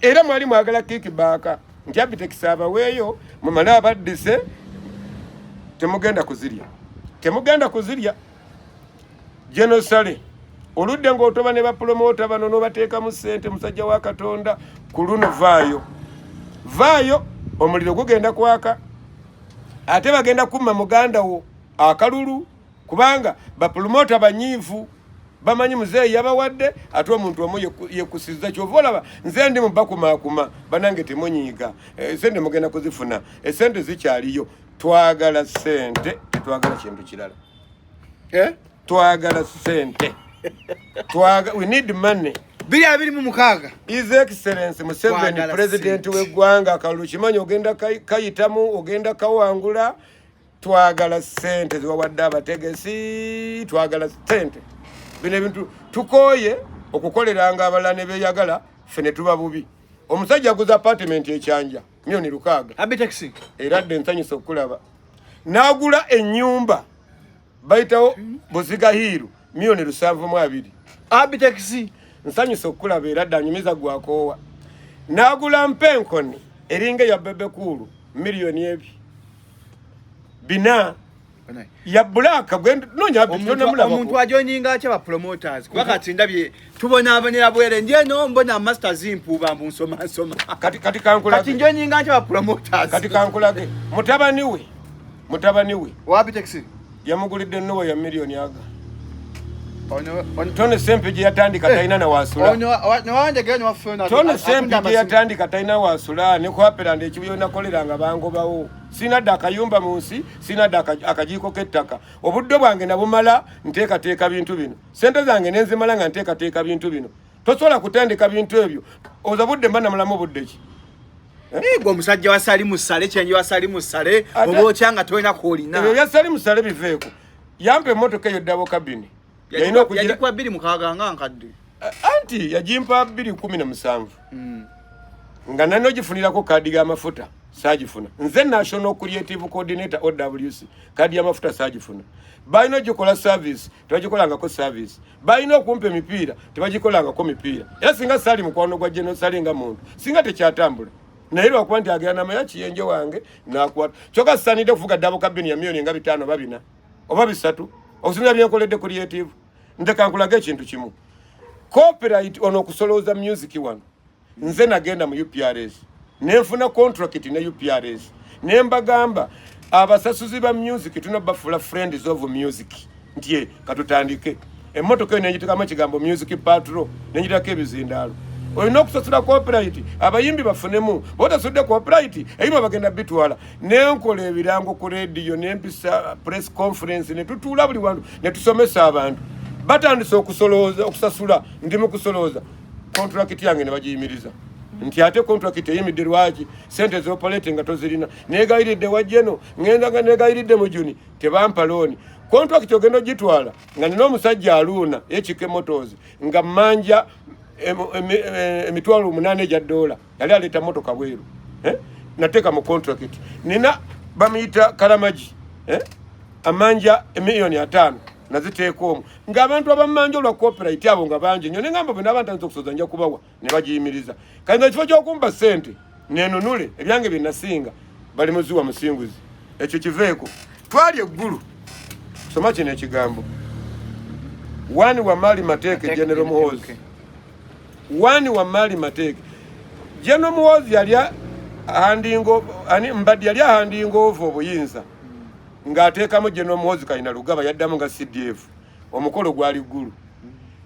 Era mwali mwagala kickback nti Abitex abaweeyo mumale abaddise. Temugenda kuzirya, temugenda kuzirya. Genosale oludde ng'otoba ne bapromota bano n'obateekamu ssente. Musajja wa Katonda, ku luno vaayo, vaayo, omuliro gugenda kwaka, ate bagenda kumma muganda wo akalulu, kubanga bapromota banyiivu, bamanyi muzeeyi yabawadde, ate omuntu omu yekusiza. Kyova olaba nze ndi mubakumaakuma. Banange temunyiiga, esente mugenda kuzifuna, esente zikyaliyo. Twagala sente, tetwagala kintu kirala. Eh? Twagala sente. We need money. 2026. His Excellence Museveni, Twagala president sente. w'eggwanga, akalulu kimanyi ogenda kayitamu, ogenda kawangula. Twagala sente ziwawadde abategesi, twagala sente. Bino ebintu tukooye okukoleranga abalala ne beeyagala, ffe ne tuba bubi. Omusajja aguza apartment ekyanja 6 miliyoni. Abitex. Era dde nsanyusa okulaba n'agula ennyumba bayitawo Buziga Hill 72 miliyoni. Abitex. Nsanyusa okulaba era dde anyumiza gwakoowa n'agula mpenkoni eringa eya Bebe Cool 4 miliyoni ya black. Omuntu ajoininga atya ba promoters? Kuba kati ndabye tubonaabonera bwere, ndi eno mbona masters mpuuba mbu nsoma nsoma. Kati kati kankulage. Kati njoininga atya ba promoters? Kati kankulage, mutabani we, mutabani we Wa Abitex. yamugulidde Noah ya miliyoni aga. Tone Sempe gye yatandika talina na wasula. Tone Sempe gye yatandika talina wasula ne kwaperanda ekibuyo nakoleranga bangobawo. Sina dde akayumba mu nsi, sina dde akajiiko k'ettaka. Obudde bwange nabumala nteekateeka bintu bino, sente zange nenzimala nga nteekateeka bintu bino. Tosobola kutandika bintu ebyo oza budde mba namulamu budde ki? Gwe omusajja wa Salimu Sale, kyenje wa Salimu Sale, oba otya nga tolina kwolina? Ebyo bya Salimu Sale biveeko. Yampa emmotoka eyo double cabin. Yalina okugira Yagikuwa 2006 nga nkadde. Anti yagimpa 2017. Nga nalina ogifunirako kaadi y'amafuta, saagifuna. Nze National Creative Coordinator OWC, kaadi y'amafuta saagifuna. Balina ogikola service, tebagikolangako service. Balina okumpa emipiira, tebagikolangako mipiira. Era singa saali mukwano gwa General Saleh nga muntu, singa tekyatambula. Naye lwakuba nti agenda namanya kiyenje wange nakwata. Kyokka sisaanidde kufuga double cabin ya miliyoni nga 5 oba 4 oba 3 okusinga byenkoledde creative. Ndeka nkulaga ekintu kimu. Copyright ono okusolooza music wano, nze nagenda mu UPRS nenfuna contract ne UPRS, nembagamba abasasuzi ba music tulina bafuula friends of music, nti katutandike emmotoka eyo nengitekamu ekigambo music patrol, nengitako ebizindaalo. Olina okusasula copyright abayimbi bafunemu, botasudde copyright ebima bagenda bitwala. Nenkola ebirango ku radio, nempisa press conference, netutuula buli wantu netusomesa abantu. Batandise okusolooza okusasula, ndi mu kusolooza contract yange ne bagiyimiriza nti ate contract eyimidde lwaki? Sente z'operate nga tozirina. Negayiridde wajjeno, ngenda nga negayiridde mu Juni, tebampa looni. Contract ogenda ogitwala nga nina omusajja aluuna ekike Motors nga mmanja 8,000 egya dola, yali aleeta motoka bweru, eh? Nateeka mu contract nina bamuyita Kalamagi, eh? Amanja 5,000,000 naziteeka omwo ng'abantu abammanja olwa copyright abo nga bangi nnyo. Nengamba bwe naaba ntandise okusoza nja kubawa, ne bagiyimiriza. Kati ekifo ky'okumpa ssente nenunule ebyange bye nasinga, bali muziwa musinguzi. Ekyo kiveeko. Twali eggulu, soma kino ekigambo wani wa mali mateeke. General Muhoozi wani wa mali mateeke. General Muhoozi yali handing ani Mbadi yali ahanding over obuyinza ng'ateekamu General Muhoozi Kainerugaba, yaddamu nga CDF. Omukolo gwali ggulu,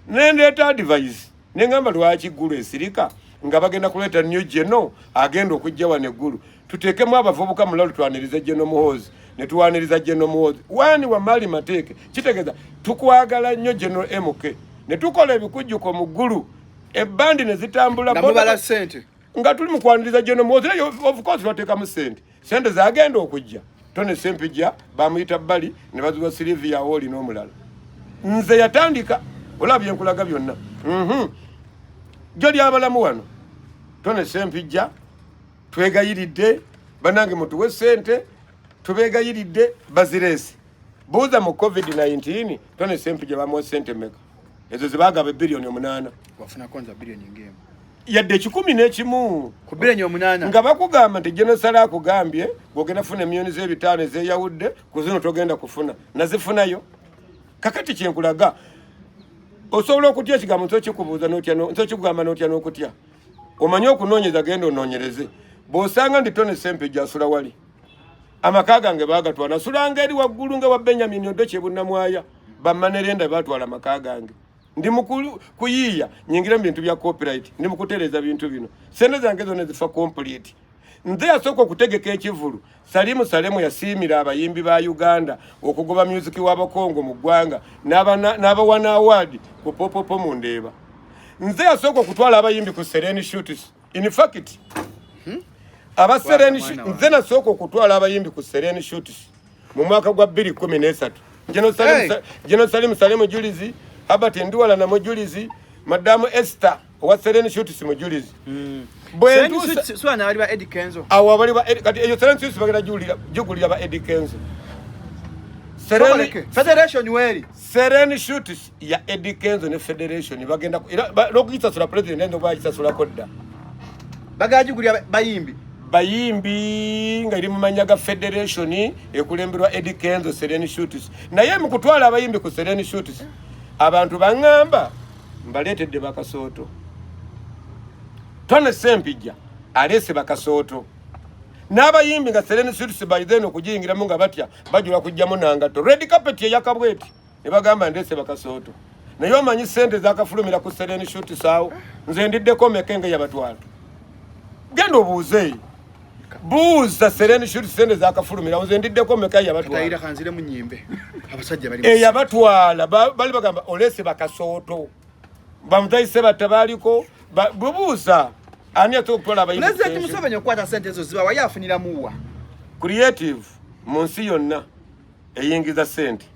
nendeeta advice neŋŋamba lwaki ggulu esirika nga bagenda kuleeta new general agenda okujja wano eggulu, tuteekemu abavubuka mulalu twanirize General Muhoozi. Ne tuwaniriza General Muhoozi wani wa mali mateeke, kitegeeza tukwagala nnyo General MK. Ne tukola ebikujjuko mu ggulu, ebbandi ne zitambula nga tuli mu kwaniriza General Muhoozi. Of course twateekamu sente, sente zagenda okujja Tone Sempijja bamuyita bbali ne baziwa Silivia Awoli n'omulala. Nze yatandika olaba byenkulaga byonna Jo lyabalamu wano Tone Sempijja twegayiridde, banange mutuwe sente, tubegayiridde, bazireese. Buuza mu COVID-19 Tone Sempijja bamuwa sente meka? Ezo zebagaba 8 biliyoni. Yadde 101. Nga bakugamba nti General Saleh akugambye gwogenda funa emiliyoni z'ebitaano ezeyawudde ku zino togenda kufuna, nazifunayo. Kakati kyenkulaga, osobola okutya ekigambo nsokikubuuza, nsokikugamba n'otya n'okutya. Omanyi okunoonyeza, genda onoonyereze. Bw'osanga nti Tone Sempejja asula wali, amaka gange bagatwala, nasulanga eri waggulu nga wa Benjamin Odoki Bunnamwaya, bamanerenda batwala amaka gange. Ndi mukuyiiya nyingire mu bintu bya copyright, ndi mukutereeza bintu bino, sente zange zonna zifa complete. Nze yasooka okutegeka ekivulu. Salimu Salemu yasiimira abayimbi ba Uganda okugoba music w'Abakongo mu ggwanga n'abawa n'award ku Popopo mu Ndeeba. Nze yasooka okutwala abayimbi ku Serene Shoots. In fact, aba Serene, nze nasooka okutwala abayimbi ku Serene Shoots mu mwaka gwa 2013. General Salimu Salemu mujulizi, Herbert Nduwala na mujulizi, Madamu Esther owa Serene Shoots mujulizi. Awo abali ba kati eyo Serene Shoots bagenda jugulira ba Eddie Kenzo. Federation weri. Serene Shoots ya Eddie Kenzo ne Federation bagenda n'okugisasula, president ayinza okuba yagisasulako dda. Bagajugulira bayimbi. Bayimbi nga eri mu mannya ga federation ekulemberwa Eddie Kenzo, Serene Shoots. Naye mu kutwala abayimbi ku Serene Shoots, abantu baŋŋamba mbaleetedde bakasooto. Tone Sempijja aleese bakasooto n'abayimbi nga Serene Shoots by then okugiyingiramu nga batya bajula kujjamu nangato, red carpet eyakabweti, ne bagamba ndeese bakasooto. Naye omanyi sente zakafulumira ku Serene Shoots awo? Nze ndiddeko meke nga yabatwala. Genda obuuze, buuza Serene Shoots sente zakafulumira, nze ndiddeko meka yabatwala. Eyabatwala bali bagamba oleese bakasooto, bamutayise batta baliko. Bubuuza ani ate okutwala abayimbi. President Museveni okwata sente ezo ziba wali afuniramuwa? Creative mu nsi yonna eyingiza sente,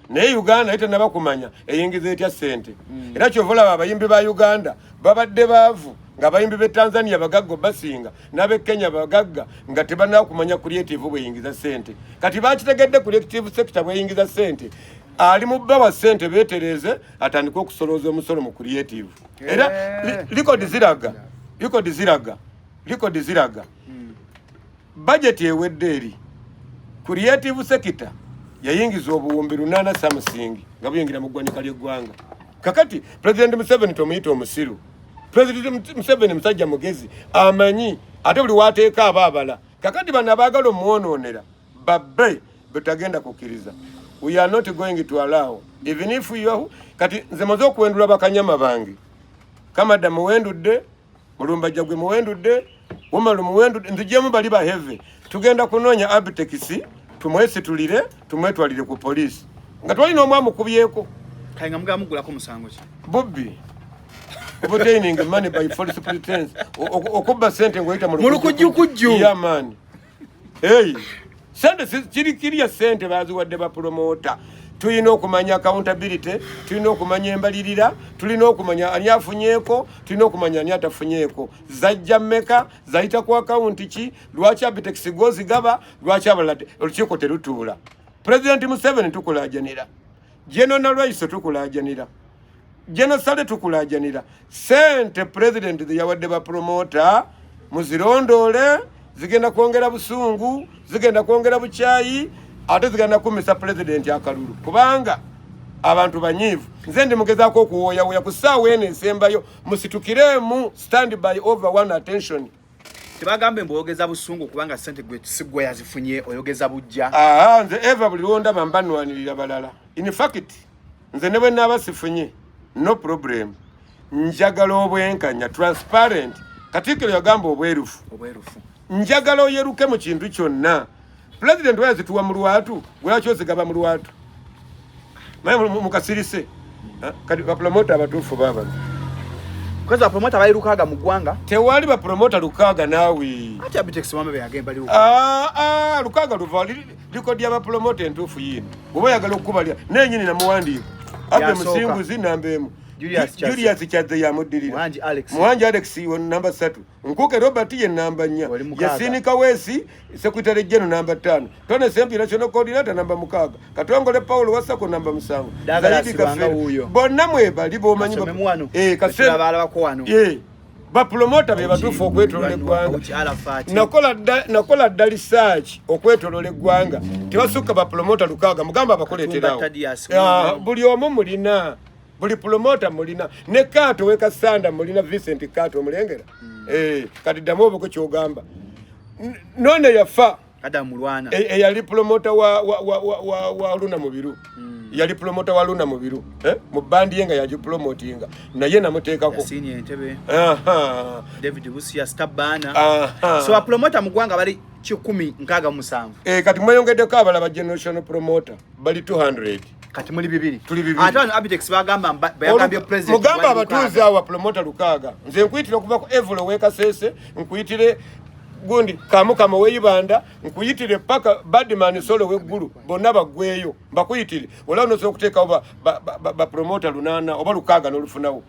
naye Uganda ye tenaba kumanya eyingiza etya sente. Era kyova olaba abayimbi ba Uganda babadde baavu. Ng'abayimbi b'e Tanzania bagagga basinga n'ab'e Kenya bagagga, nga tebanakumanya creative bweyingiza ssente. Kati bakitegedde creative sector bweyingiza ssente. Ali mu bbawa ssente beetereeze, atandike okusolooza omusolo mu creative. Era record ziraga, record ziraga, record ziraga budget ewedde eri creative sector yayingiza 800,000 something nga buyingira mu ggwanika ly'eggwanga. Kakati President Museveni tomuyita omusiru. President Museveni musajja mugezi, amanyi ate buli wateeka aba abala. Kakati bano abaagala omwonoonera babbe betagenda kukkiriza. We are not going to allow, even if you are... Kati nze maze okuwendula bakanyama bange. Kamadda muwendudde, Mulumbajja gwe muwendudde, Umaru muwendudde, nzijjemu bali ba heavy. Tugenda kunoonya Abitex, tumwesitulire, tumwetwalire ku poliisi nga twalina omwamukubyeko. Kale nga mugamba mugulako musango ki? Bubbi, obtaining money by false pretense, okubba sente ng'oyita mu Mu lukujjukujju. Yeah, man. Hey, sente kiri kirya sente baziwadde bapromota. Tulina okumanya accountability, tulina okumanya embalirira, tulina okumanya ani afunyeeko, tulina okumanya ani atafunyeeko. Zajja mmeka? Zayita ku akawunti ki? Lwaki Abitex gozigaba? Lwaki abalala olukiiko terutuula? President Museveni, tukulajanira. General Nalwaiso, tukulajanira. General Sale, tukulajanira. Sente president zeyawadde bapromota muzirondoole. Zigenda kwongera busungu, zigenda kwongera bukyayi, ate zigenda kumisa president akalulu, kubanga abantu banyiivu. Nze ndi mugezaako okuwooyawoya ku ssaawa eno esembayo. Musitukiremu, stand by over one attention. Tebagambe mbu oyogeza busungu kubanga sente gwe si gwe yazifunye, oyogeza bujja? Aa, nze eva buli lwondaba mba nwanirira balala. In fact, nze ne bwe naaba sifunye, no problem. Njagala obwenkanya, transparent. Katikkiro yagamba obwerufu. Obwerufu. Njagala oyeruke mu kintu kyonna. Pulezidenti wayazituwa mu lwatu, gwelaki ozigaba mu lwatu? Naye mukasirise. Kati bapromota abatuufu baabano. Koza bapromota bali 600 mu ggwanga. Tewali bapromota 600 naawe. Ate Abitex wambe yagamba bali 600. Ah, ah, 600 luva likodi y'abapromota entuufu yiino. Bw'oba oyagala okukubalya nenyini namuwandiika. Abe Yasooka. Musinguzi namba 1. Julius Kyazze. Julius Kyazze yamuddirira. Muhangi Alex. Muhangi Alex we namba 3. Nkuke Robert ye namba 4. Wali 6. Yasini Kaweesi secretary general namba 5. Tone Sempi national coordinator namba 6. Katongole Paul Wasako namba 7. Douglas Zaidi Lwanga Kafeero. wuuyo. Bonna mwebali bomanyi. Kasome wano. Kaseme. Balabako wano. Bapromota be batuufu okwetoloola eggwanga. Oki Arafat. Nakola dda research okwetoloola eggwanga, tebasukka bapromota 600. Mugamba abakuleeterawo. Katumba Tadias. Ah, buli omu mulina, buli promota mulina, ne Kato wekasanda mulina, Vincent Kato omulengera. Kati ddamu obuko kyogamba. None yafa. Adam Mulwana. Eyali promota wa Luna Mubiru. Yali promota wa Luna Mubiru, mu bandi ye nga yagipromotinga, naye namuteekako. Yasini Entebe. David Busia Stabana. So bapromota mu ggwanga bali 167. Kati mweyongeddeko abalala ba generation promoter bali 200. Kati muli bibiri. Tuli bibiri. Ate wano Abitex bagamba bayagambye president mugamba wali abatuuze 600. Awa promota 600. Nze nkuyitire okuva ku Evulo wekasese, nkuyitire gundi Kamukama weyibanda, nkuyitire paka Badman Solo weggulu, bonna baggweyo mbakuyitire. Olaba nosobola okuteekawo bapromota 800 oba 600 n'olufunawo.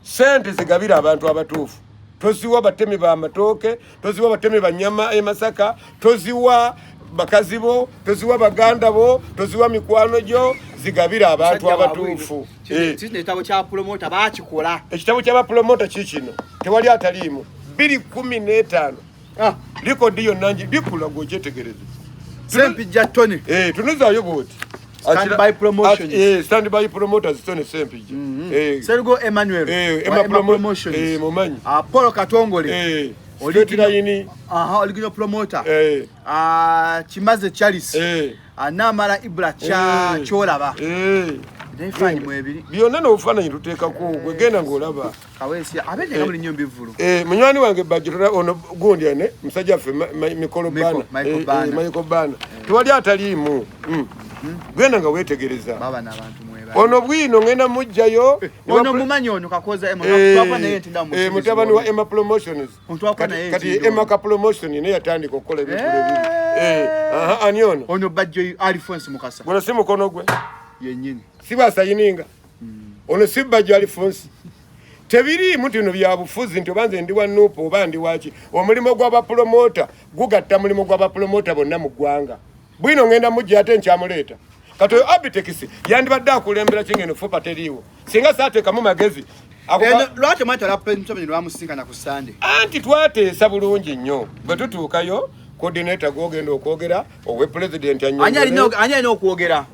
Sente zigabira abantu abatuufu. Toziwa batemi ba matooke, toziwa batemi ba nyama e Masaka, toziwa bakazi bo, toziwa baganda bo, toziwa mikwano gyo, zigabira abantu Musajja wa abatuufu. bwino. Kino ekitabo kya promota bakikola. Ekitabo ky'abapromota kikino, tewali ataliimu. 2015. Likodi yonna ngi bikula gw'okyetegereze. Sempijja Tony. Tunuzaayo bw'oti. Stand by Promotions. Stand by Promoters, Tony Sempijja. Serugo Emmanuel. Emma Wa Emma Promotions. Promotions. Mumanyi. Paul Katongole. Straight Line. Aha, original promoter. Kimaze Charles. Namala Ibra cha Kyolaba. Nebifaananyi mwebiri. Byonna n'obufaananyi tuteekako, gwe genda ng'olaba. Kaweesi, abedde nga muli nnyo mbivvulu. Munywani wange Bajjo, ono gundi ane, musajja waffe Mikolo Miko, Bana. Michael Bana. Michael Bana. Tewali ataliimu. Genda nga weetegereza. Baba n'abantu mwebali. Ono bwino ngenda muggyayo. Ono mumanyi ono Kakoza Emma. Twakwa naye nti ndamu musingizi Mutabani wa ono. Emma Promotions. Ono twakwa naye Kati nti Emma ono. Ka Promotion naye yatandika okukola ebintu ebiri. Aha, ani ono? Ono Bajjo Alphonse Mukasa. Guno si mukono gwe. Yennyini. Si bwasayininga. Ono si Bajjo Alphonse. Tebiriimu nti no byabufuzi nti oba nze ndi wa NUP oba ndi waki. Omulimu gw'abapulomota gugatta mulimu gw'abapulomota bonna mu ggwanga. Bwino ngenda mujja ate nkyamuleeta. Kati oyo Abitex yandibadde akulembera kingeno FUPA teriiwo. Singa saateekamu magezi. Lwaki mwatwala Museveni lwamusinkana ku Sande? Anti twateesa bulungi nnyo. Bwe tutuukayo coordinator gw'ogenda okwogera owe president annyonnyole. Ani alina okwogera?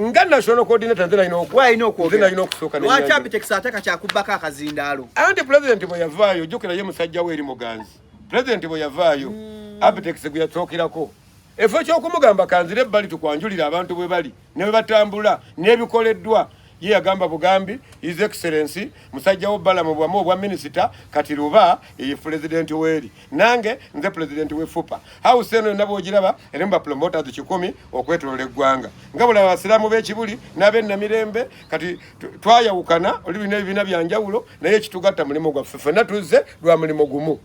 Nga national coordinator nze nalina okwogera. Nalina okusooka. Lwaki Abitex ateeka kyakubbako akazindaalo? Anti president bwe yavaayo, jjukira ye musajja we eri muganzi. President bwe yavaayo, Abitex gwe yasookerako. Efo ky'okumugamba kanzire ebbali tukwanjulire abantu bwe bali ne bwe batambula n'ebikoleddwa. Ye yagamba bugambi His Excellency musajja wo Balamu bwamu obwa minisita kati Luba ye president weeri nange nze president we FUPA. House eno yonna bw'ogiraba erimu ba promoters 100 okwetoloola eggwanga nga bulaba abasiraamu b'Ekibuli n'ab'e Namirembe. Kati twayawukana oli tulina ebibiina bya njawulo naye ekitugatta mulimu gwaffe ffenna tuzze lwa mulimu gumu.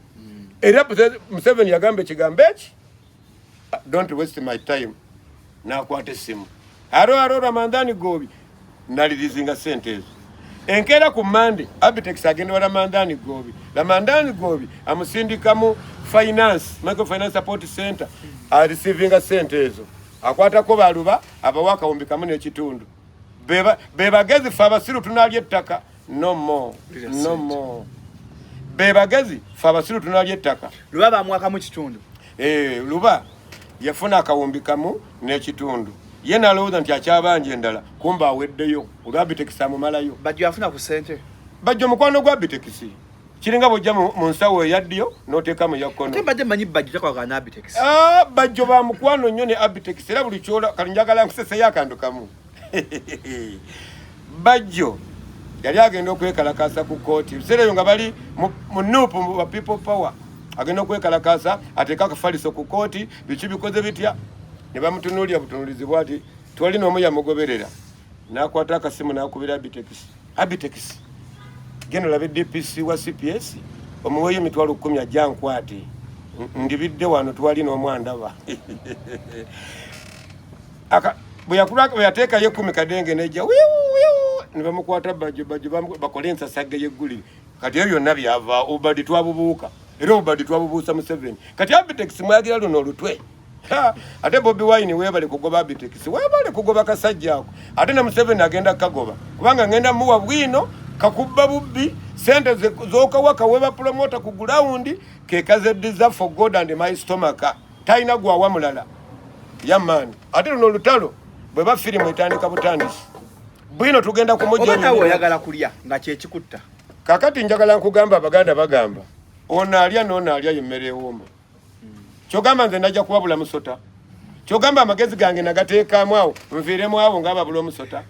Era Museveni yagamba ekigambo eki, don't waste my time, n'akwata essimu aro aro Ramadhani Gobi nalirizinga sente ezo. Enkeera ku Mande Abitex agenda wa Ramadhani Gobi. Ramadhani Gobi amusindika mu finance, microfinance support center, areceivinga sente ezo. Akwatako baluba abawa akawumbi kamu n'ekitundu. Be bagezi fe abasiru tunalya ettaka. No more, no more. Be bagezi fe abasiru tunalya ettaka. Luba bamwakamu kitundu. Luba yafuna akawumbi kamu n'ekitundu. Ye n'alowooza nti akyabanja endala kumbe aweddeyo olwa Abitex amumalayo. Bajjo yafuna ku ssente. Bajjo mukwano gwa Abitex. Kiringa bw'ojja mu nsawo eya ddyo n'oteeka mu ya kkono. Ate mbadde mmanyi Bajjo takwagala n'Abitex. Bajjo ba mukwano nnyo ne Abitex era buli kyola kati njagala nkuseseyo akantu kamu. Bajjo yali agenda okwekalakaasa ku kkooti ebiseera ebyo nga bali mu NUP mu People Power, agenda okwekalakaasa ateeke akafaliso ku kkooti biki bikoze bitya, ne bamutunuulira butunuulizi bw'ati twali n'omu yamugoberera n'akwata akasimu n'akubira Abitex. Abitex genda olabe DPC wa CPS omuweeyo emitwalo 10 ajja nkwate ndibidde wano twali n'omwandaba. Bwe yateekayo 10 kadenge nejja ne bamukwata Bajjo Bajjo bakole ensasagge y'eggulire. Kati ebyo byonna byava obubadi twabubuuka era obubadi twabubuusa Museveni. Kati Abitex mwagira luno olutwe. Ate Bobi Wine weebale kugoba Abitex, weebale kugoba kasajja ako. Ate ne Museveni agenda kagoba kubanga ngenda muwa bwino kakubba bubbi sente z'okawa kaweba promoter ku ground ke kazeddiza for God and my stomach. Talina gwawa mulala yamaani. Ate luno olutalo bwe ba firimu etandika butandisi bwino tugenda kumujja. Oba nawe oyagala kulya nga kyekikutta. Kakati njagala nkugamba Abaganda bagamba ono alya n'ono alya yemmere ewooma. Kyogamba nze najja kuwabula musota. Kyogamba amagezi gange nagateekamu awo nviiremu awo ng'ababula omusota.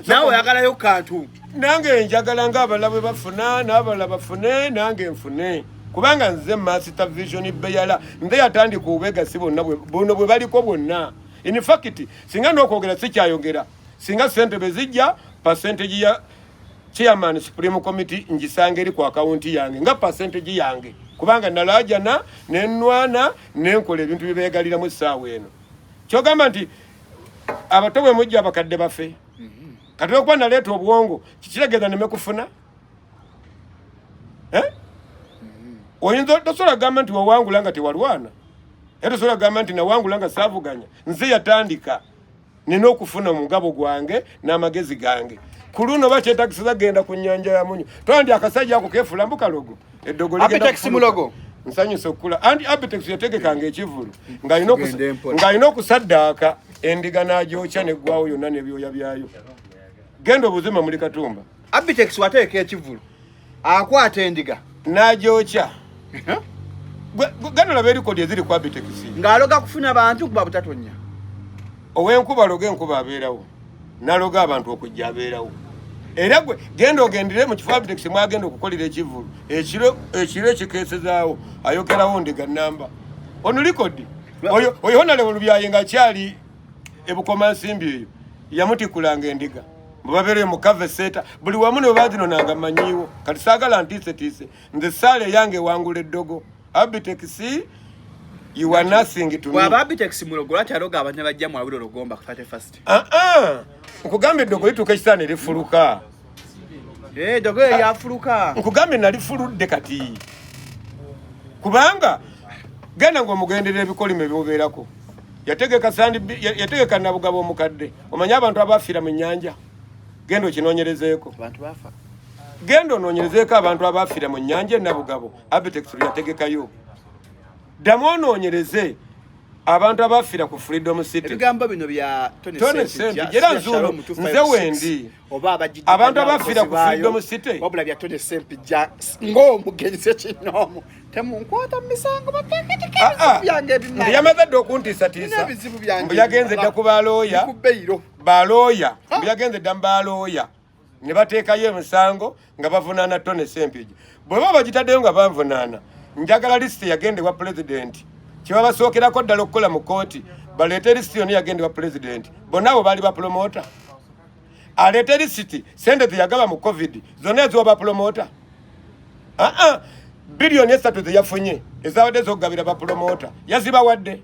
Naawe oyagalayo kantu. Nange njagala ng'abalala bwe bafuna n'abalala bafune nange nfune. Kubanga nze master vision beyala nze yatandika obwegasi bonna buno bwe baliko bwonna. In fact singa n'okwogera sikyayogera singa ssente bwe zijja percentage ya chairman supreme committee ngisanga eri ku akawunti yange nga percentage yange kubanga nalaajana nenwana nenkola ebintu bye beegaliramu essaawa eno. Kyogamba nti abato bwe mujja abakadde bafe kati okuba naleeta obwongo kikitegeeza neme kufuna. Oyinza tosobola kugamba nti wawangula nga tewalwana, era tosobola kugamba nti nawangula nga saavuganya. Nze yatandika nina okufuna omugabo gwange n'amagezi gange. Ku luno bakyetagisiza genda ku nnyanja ya Munyo. Twandi akasajja ako keefula mbu kalogo. Eddogo ligenda Abitex mulogo. Nsanyuse okukula. Anti Abitex yategekanga ekivvulu ng'alina okusaddaaka endiga n'agyokya n'eggwawo yonna n'ebyoya byayo. Genda obuzima muli Katumba. Abitex wateeka ekivvulu akwata endiga n'agyokya. Genda olaba erikodi eziri ku Abitex. Ng'aloga kufuna bantu kuba butatonya. Ow'enkuba aloga enkuba abeerawo, n'aloga abantu okujja abeerawo. Era gwe genda ogendere mu kifo Abitex mwagenda okukolera ekivvulu ekiro ekikeesezaawo ayokerawo ndiga nnamba. Ono likodi oyo Honorable Lubyayi ng'akyali e Bukomansimbi eyo yamutikulanga endiga bwe babeereyo mu kave seeta buli wamu ne bazinonanga mmanyiiwo. Kati saagala ntiisetiise nze ssaala eyange ewangula eddogo. Abitex you are nothing to me. Bw'aba Abitex mulogo lwaki aloga abantu ne bajja mu Awilo Lugomba ku 31st? Nkugamba eddogo lituuka ekiseera ne lifuluka. Eh, dogo yafuluka. Nkugambye nalifuludde kati. Kubanga genda ng'omugenderera ebikolimo ebyobeerako. Yategeka sandi yategeka Nabugabo omukadde. Omanyi abantu abafiira mu nnyanja. Genda okinoonyerezeeko. Abantu bafa. Genda onoonyerezeeko abantu abafiira mu nnyanja e Nabugabo. Abitex yategekayo. Ddamu onoonyereze abantu abafiira ku Freedom City. Ebigambo bino bya Tony Ssempijja era nzuuno nze wendi. Abantu abafiira ku Freedom City. Wabula bya Tony Ssempijja ng'omugenyi ssekinnoomu. Temunkwata mu misango bateeketeka ebizibu byange ebimala. Yamaze dda okuntiisatiisa. Ebizibu byange. Mbu yagenze dda ku balooya. Ku beyiro. Balooya. Mbu yagenze dda mu balooya. Ne bateekayo emisango nga bavunaana Tony Ssempijja. Bwe baba bagitaddeyo nga banvunaana, njagala lisiti yagenda ewa pulezidenti. Kye babasookerako ddala okukola mu kkooti, baleete lisiti yonna yagenda ewa pulezidenti. Bonna abo baali bapulomota. Aleete lisiti ssente ze yagaba mu COVID zonna eziwa bapulomota. Aa, 3 biliyoni ze yafunye ezabadde z'okugabira bapulomota yazibawadde.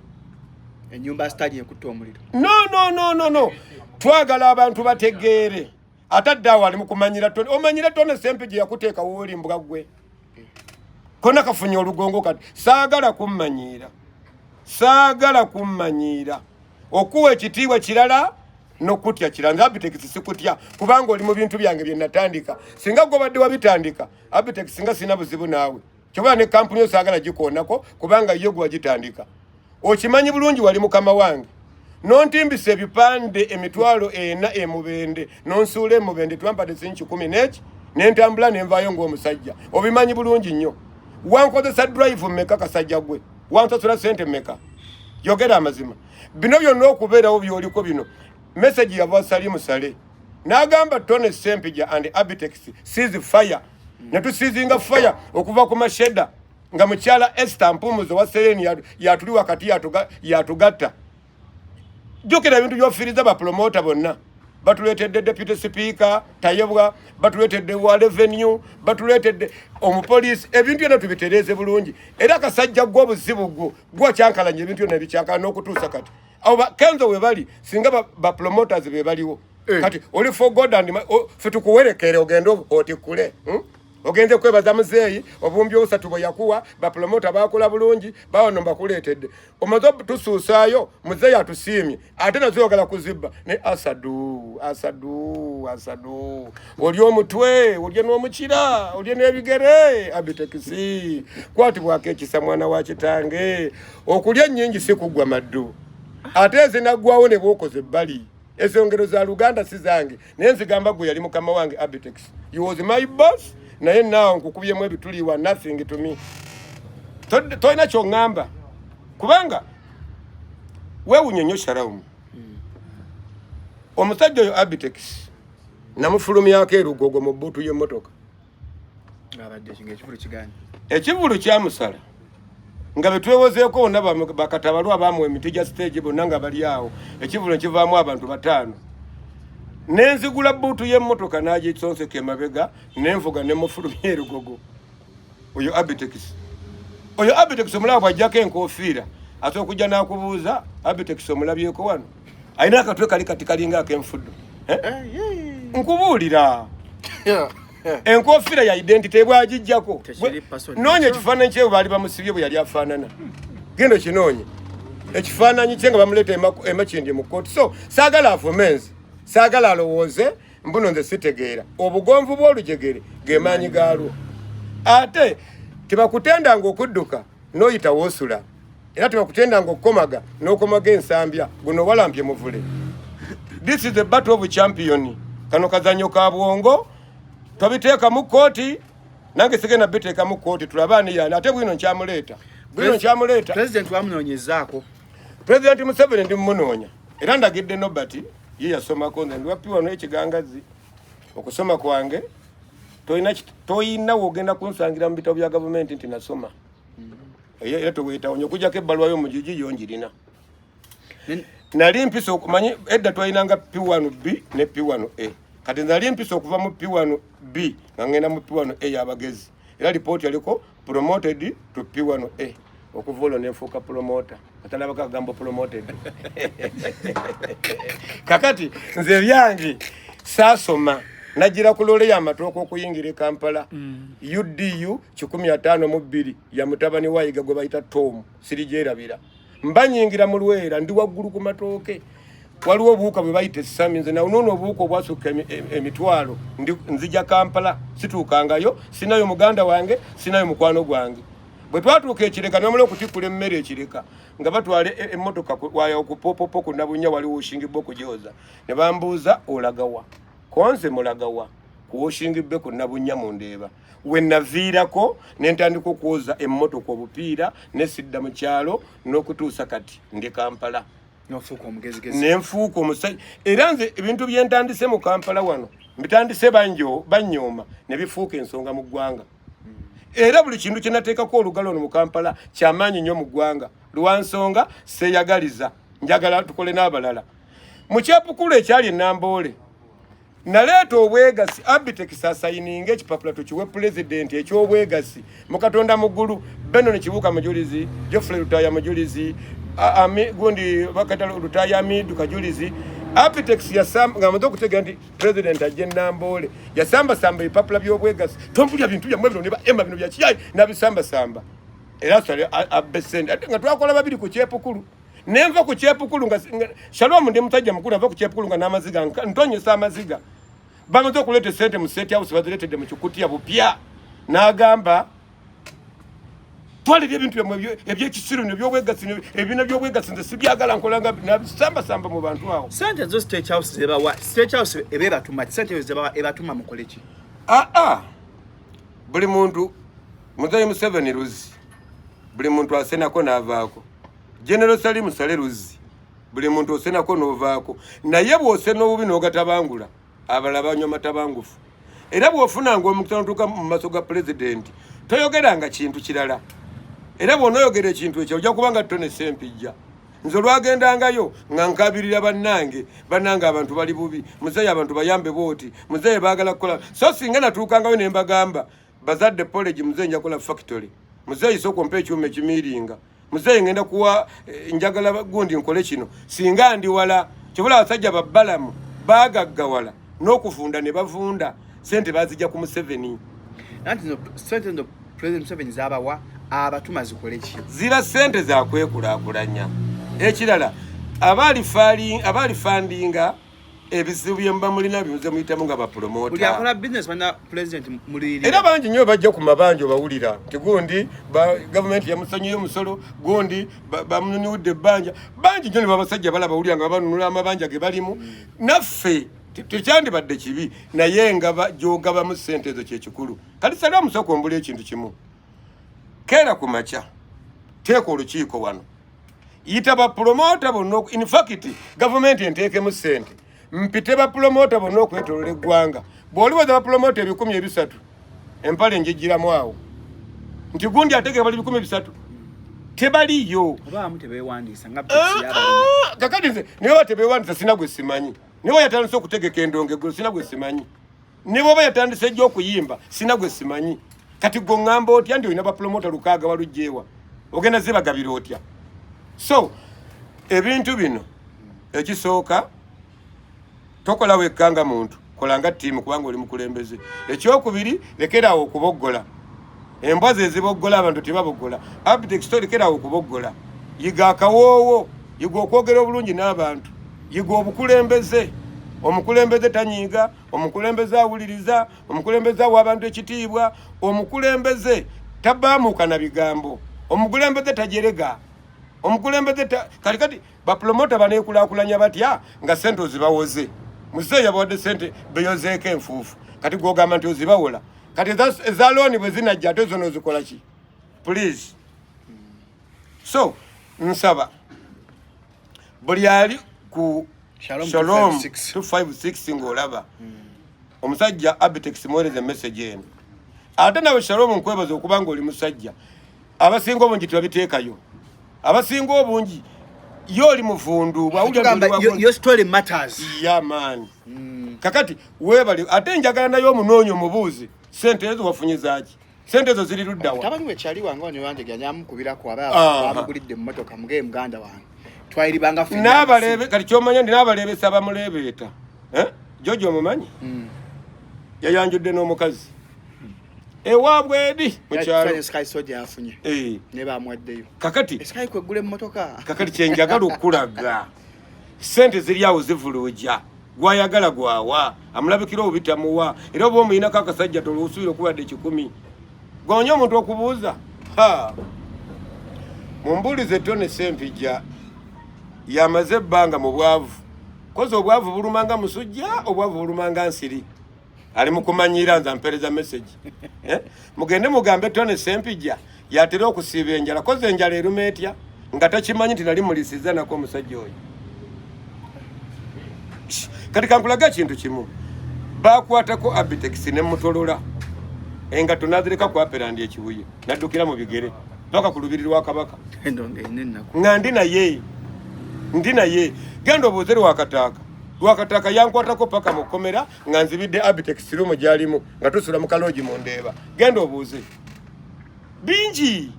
Ennyumba sitaani ekutta omuliro. No, no, no, no, no. Twagala abantu bategeere. Atadde awo ali mu kumanyira Tony. Omanyira Tony Ssempijja yakuteeka wooli mbwa ggwe. Konna kafunye olugongo kati. Saagala kummanyiira. Saagala kummanyiira. Okuwa ekitiibwa kirala n'okutya kirala. Nze Abitex sikutya kubanga oli mu bintu byange bye natandika. Singa gwe obadde wabitandika, Abitex singa sirina buzibu naawe. Kyobala ne kampuni yo saagala gikoonako kubanga yo gwe wagitandika. Okimanyi bulungi wali mukama wange. Nontimbisa ebipande 40,000 emubende, nonsuula emubende twampadde silingi kikumi n'eki, nentambula nenvaayo ng'omusajja. Obimanyi bulungi nnyo. Wankozesa drive mmeka kasajja gwe? Wansasula ssente mmeka? Yogera amazima. Bino byonna okubeerawo by'oliko bino. Message yava Salim Saleh. N'agamba Tony Ssempijja and Abitex cease fire. Ne tusiizinga fire okuva ku Masheda nga mukyala Esther Mpumuzo wa Sereni yatuli wakati yatugatta. Jjukira ebintu by'ofiiriza bapromota bonna. Batuleetedde deputy speaker Tayebwa, batuleetedde wa revenue, batuleetedde omupoliisi. Ebintu byonna tubitereeze bulungi. Era akasajja gwe obuzibu gwo gwakyankalanya ebintu byonna ebikyankala n'okutuusa kati. Abo Kenzo we bali singa ba promoters be baliwo. Kati oli for God and ffe tukuwerekere ogende otikkule. Ogenze kwebaza muzeeyi 30,000 bwe yakuwa, bapromota bakola bulungi, bawano mbakuleetedde. Omaze tusuusaayo, muzeeyi atusiimye, ate nazo oyagala kuzibba. Ne asadu, asadu, asadu. Oli omutwe, olye n'omukira, olye n'ebigere, Abitex. Kwatibwako ekisa mwana wa kitange. Okulya ennyingi si kuggwa maddu. Ate ezinaggwawo ne bw'okoze ebbali. Ezo ngero za Luganda si zange, naye nzigamba gwe yali mukama wange Abitex. You was my boss, naye naawe nkukubyemu ebituli wa nothing to me. Tolina ky'oŋŋamba kubanga weewuunye nnyo Shalom. Omusajja oyo Abitex namufulumyako erugogo mu bbuutu y'emmotoka. Ekivulu kyamusala nga betwewozeeko bonna bakatabalu abamuwa emiti gya stage bonna nga bali awo. Ekivulu nekivaamu abantu 5. Nenzigula bbuutu y'emmotoka n'agisonseka emabega nenvuga nemufulumya erugogo. Oyo Abitex. Oyo Abitex omulaba bw'ajjako enkofiira asobola okujja n'akubuuza Abitex omulabyeko wano. Alina akatwe kali kati kalinga ak'enfuddo. Nkubuulira. Enkofiira ya identity bw'agijjako. Noonya ekifaananyi kye baali bamusibye bwe yali afaanana. Genda okinoonye. Ekifaananyi kye nga bamuleeta emakindye mu kkooti. So saagala avume nze. Saagala alowooze mbuno nze sitegeera. Obugonvu bw'olujegere ge maanyi gaalwo. Ate tebakutendanga okudduka n'oyita woosula. Era tebakutendanga okukomaga n'okomaga ensambya. Guno walampye muvule. This is the battle of champion. Kano kazannyo ka bwongo. Tobiteeka mu kkooti. Nange sigenda biteeka mu kkooti tulabe ani yaani. Ate bwino nkyamuleeta. Bwino nkyamuleeta. President wamunoonyezaako. President Museveni ndi mumunoonya. Era ndagidde Nobert ye yasomako nze ndi wa P1 ekigangazi. Okusoma kwange toyina w'ogenda kunsangira mu bitabo bya gavumenti nti nasoma. Era teweetawonye okuggyako ebbaluwa y'omugigi yo njirina. Nali mpisa okumanyi edda twalinanga P1B ne P1A. Kati nali mpisa okuva mu P1B nga ngenda mu P1A y'abagezi. Era lipooti yaliko promoted to P1A. Okuva olwo ne nfuuka promoter. Atalabako akagambo promoted. Kakati nze ebyange saasoma. Najjira ku loole y'amatooka okuyingira e Kampala. UDU 152 ya mutabani wa Yiga gwe bayita Tom, sirigyerabira. Mba nyingira mu Lwera, ndi waggulu ku matooke, waliwo obuwuka bwe bayita essami. Nze nawunoona obuwuka obwasukka emitwalo. Nzija Kampala, situukangayo, sinayo muganda wange, sinayo mukwano gwange. Bwe twatuuka ekireka, nibamala okutikkula emmere ekireka nga batwala emmotoka waya okupopopo ku Nabunya, waliwo oshingibwa okugyoza. Ne bambuuza, "Olagawa?" Konze mulagawa ku washing bay ku Nabunya mu Ndeeba. We naviirako ne ntandika okwoza emmotoka obupiira, ne sidda mu kyalo n'okutuusa kati ndi Kampala. Nofuuka omugezigezi. Nenfuuka omusajja. Era nze ebintu byentandise mu Kampala wano mbitandise banjo banyooma ne bifuuka ensonga mu ggwanga. Era buli kintu kye nateekako olugalo ono mu Kampala kyamaanyi nnyo mu ggwanga, lwansonga seeyagaliza, njagala tukole n'abalala. Mu kyepukulu ekyali enamboole naleeta obwegasi. Abitex asayininga ekipapula tukiwe pulezidenti ekyobwegasi. Mukatonda muggulu, Benon Kibuuka mujulizi, Geoffrey Lutaya mujulizi, gundi bakata Lutaya Amidu kajulizi. Abitex nga amaze okutegeera nti pulezidenti ajja enamboole, yasambasamba ebipapula by'obwegasi. Tompulya bintu byammwe bino ne ba Emma, bino byakiyayi, nabisambasamba. Era sale abbe sente, ate nga twakola babiri ku kyepukulu. Nenva ku kyepukulu nga Shalom, ndi musajja mukulu, ava ku kyepukulu nga n'amaziga ntonyesa amaziga. Bamaze okuleeta esente mu State House, bazireetedde mu kikutiya bupya, n'agamba, "Twala ebintu byammwe ebyekisiru nebyobwegasi, ebibiina byobwegasi, nze sibyagala." Nkolanga nabisambasamba mu bantu awo. Sente zo State House zebawa, State House eba ebatuma, sente ezo zebawa ebatuma mukole ki? Aa, buli muntu, Muzeyi Museveni luzzi, buli muntu asenako n'avaako. General Salim Saleh luzzi, buli muntu osenako n'ovaako. Naye bw'osena obubi n'ogatabangula, abalala banywa matabangufu. Era bw'ofunanga omukisa notuuka mu maaso ga pulezidenti, toyogeranga kintu kirala. Era bw'onooyogera ekintu ekyo, ojja kuba nga tone sempijja. Nze olwagendangayo nga nkabirira bannange, bannange abantu bali bubi, muzeeyi abantu bayambe booti, muzeeyi baagala kukola. So singa natuukangayo ne mbagamba, "Bazadde polegi, muzeeyi njakola factory, muzeeyi sooka ompa ekyuma ekimiiringa, muzeeyi ngenda kuwa njagala gundi nkole kino," singa ndi wala. Kibula abasajja babbalamu baagaggawala n'okuvunda ne bavunda, sente bazijja ku Museveni. Anti no sente no President Museveni zabawa abatuma zikole ki? Ziba sente zakwekulaakulanya. Ekirala, abaalifandinga ebizibu bye muba mulina bimuze muyitamu nga Buli bapromota. Akola business bana president mulirira. Era bangi nnyo bajja ku mabanja, obawulira nti gundi gavumenti yamusonyiye omusolo, gundi bamununudde ebbanja. Bangi nnyo ne babasajja balabawulira nga babanunula amabanja ge balimu. Naffe tekyandibadde kibi, naye nga gyogabamu sente ezo kyekikulu. Kati sali omusooka ombula ekintu kimu. Keera ku makya, teeka olukiiko wano, yita bapromota bonna. In fact, gavumenti enteekemu sente, mpite bapromota bonna okwetolola eggwanga. Bw'oliweza bapromota 300,000, empale njigiramu awo nti gundi ategeka bali 300,000 tebaliyo. Oba abamu tebeewandiisa nga Ah, Pepsi y'abalina. ah, kakati nze niwe ba tebewandiisa, sina gwe simanyi. Niwe yatandise okutegeka endongo eggulo, sina gwe simanyi. Ne bwoba yatandise ejja okuyimba, sina gwe simanyi. Kati gwe oŋŋamba otya nti olina bapromota 6,000, walugjewa ogenda zibagabira otya? So ebintu bino, ekisooka, tokola wekka nga muntu, kola nga ttiimu kubanga oli mukulembeze. Ekyokubiri, lekeraawo okuboggola. Embwa ze ziboggola abantu, tebaboggola. Abitex, lekerawo okuboggola. Yiga akawoowo, yiga okwogera obulungi n'abantu, yiga obukulembeze. Omukulembeze tanyiiga, omukulembeze awuliriza, omukulembeze awa abantu ekitiibwa, omukulembeze tabaamuuka na bigambo, omukulembeze tajerega, omukulembeze kati kati bapromota baneekulaakulanya batya nga sente ozibawoze? Muzeeyi yabawadde sente beyozeeko enfuufu, kati gwogamba nti ozibawola. Kati eza looni bwe zinajja, ate zona ozikola ki? Please. So nsaba buli ali ku Shalom. Shalom 256. 256 ng'olaba omusajja Abitex, muweereza emessage eno. Ate nawe Shalom, nkwebaza okuba nga oli musajja. Abasinga obungi tebabiteekayo, abasinga obungi ye oli muvundu bw'awulira nti Tugamba, oli wagundi. Your story matters. Ya man, kakati weebale. Ate njagala naye omunoonya, omubuuzi, sente ezo wafunye zaaki? Sente ezo ziri luddawa? Mutabani we kyali wange wano wanjega nyamukubirako aba bamugulidde mu motoka, mugaye muganda wange twayiribanga ffenna. N'abalebe kati kyomanya ndi n'abaleebesa bamuleebeeta. Eh? Jojo omumanyi? Yayanjudde n'omukazi ewaabwe eri mu kyalo. Yafunye ne bamwaddeyo. Kakati kwegula emmotoka. Kakati kyenjagala okulaga, sente ziri awo zivuluuja, gwayagala gwawa, amulabikira obubi tamuwa. Era oba omuyinako akasajja tolusuubira okubadde 100 gonya omuntu okubuuza. Mumbuulize, Tone Sempijja yamaze ebbanga mu bwavu, kozi obwavu bulumanga musujja, obwavu bulumanga nsiri. Ali mukumanyira nze ampeereza message, eh? Mugende mugambe Tone Sempijja yatera okusiiba enjala, kozi enjala eruma etya, nga takimanyi nti nali mulisiza nako omusajja oyo. Kati kankulaga ekintu kimu, bakwatako Abitex ne mutolola engatto nazireka ku Aperandi ekibuye, naddukira mu bigere paka ku lubiri lwa Kabaka nga ndi naye, ndi naye. Genda obuuze Lwakataaka. Lwakataaka yankwatako paka mu kkomera nga nzibidde Abitex room gyalimu, nga tusula mu kaloogi mu Ndeeba. Genda obuuze bingi,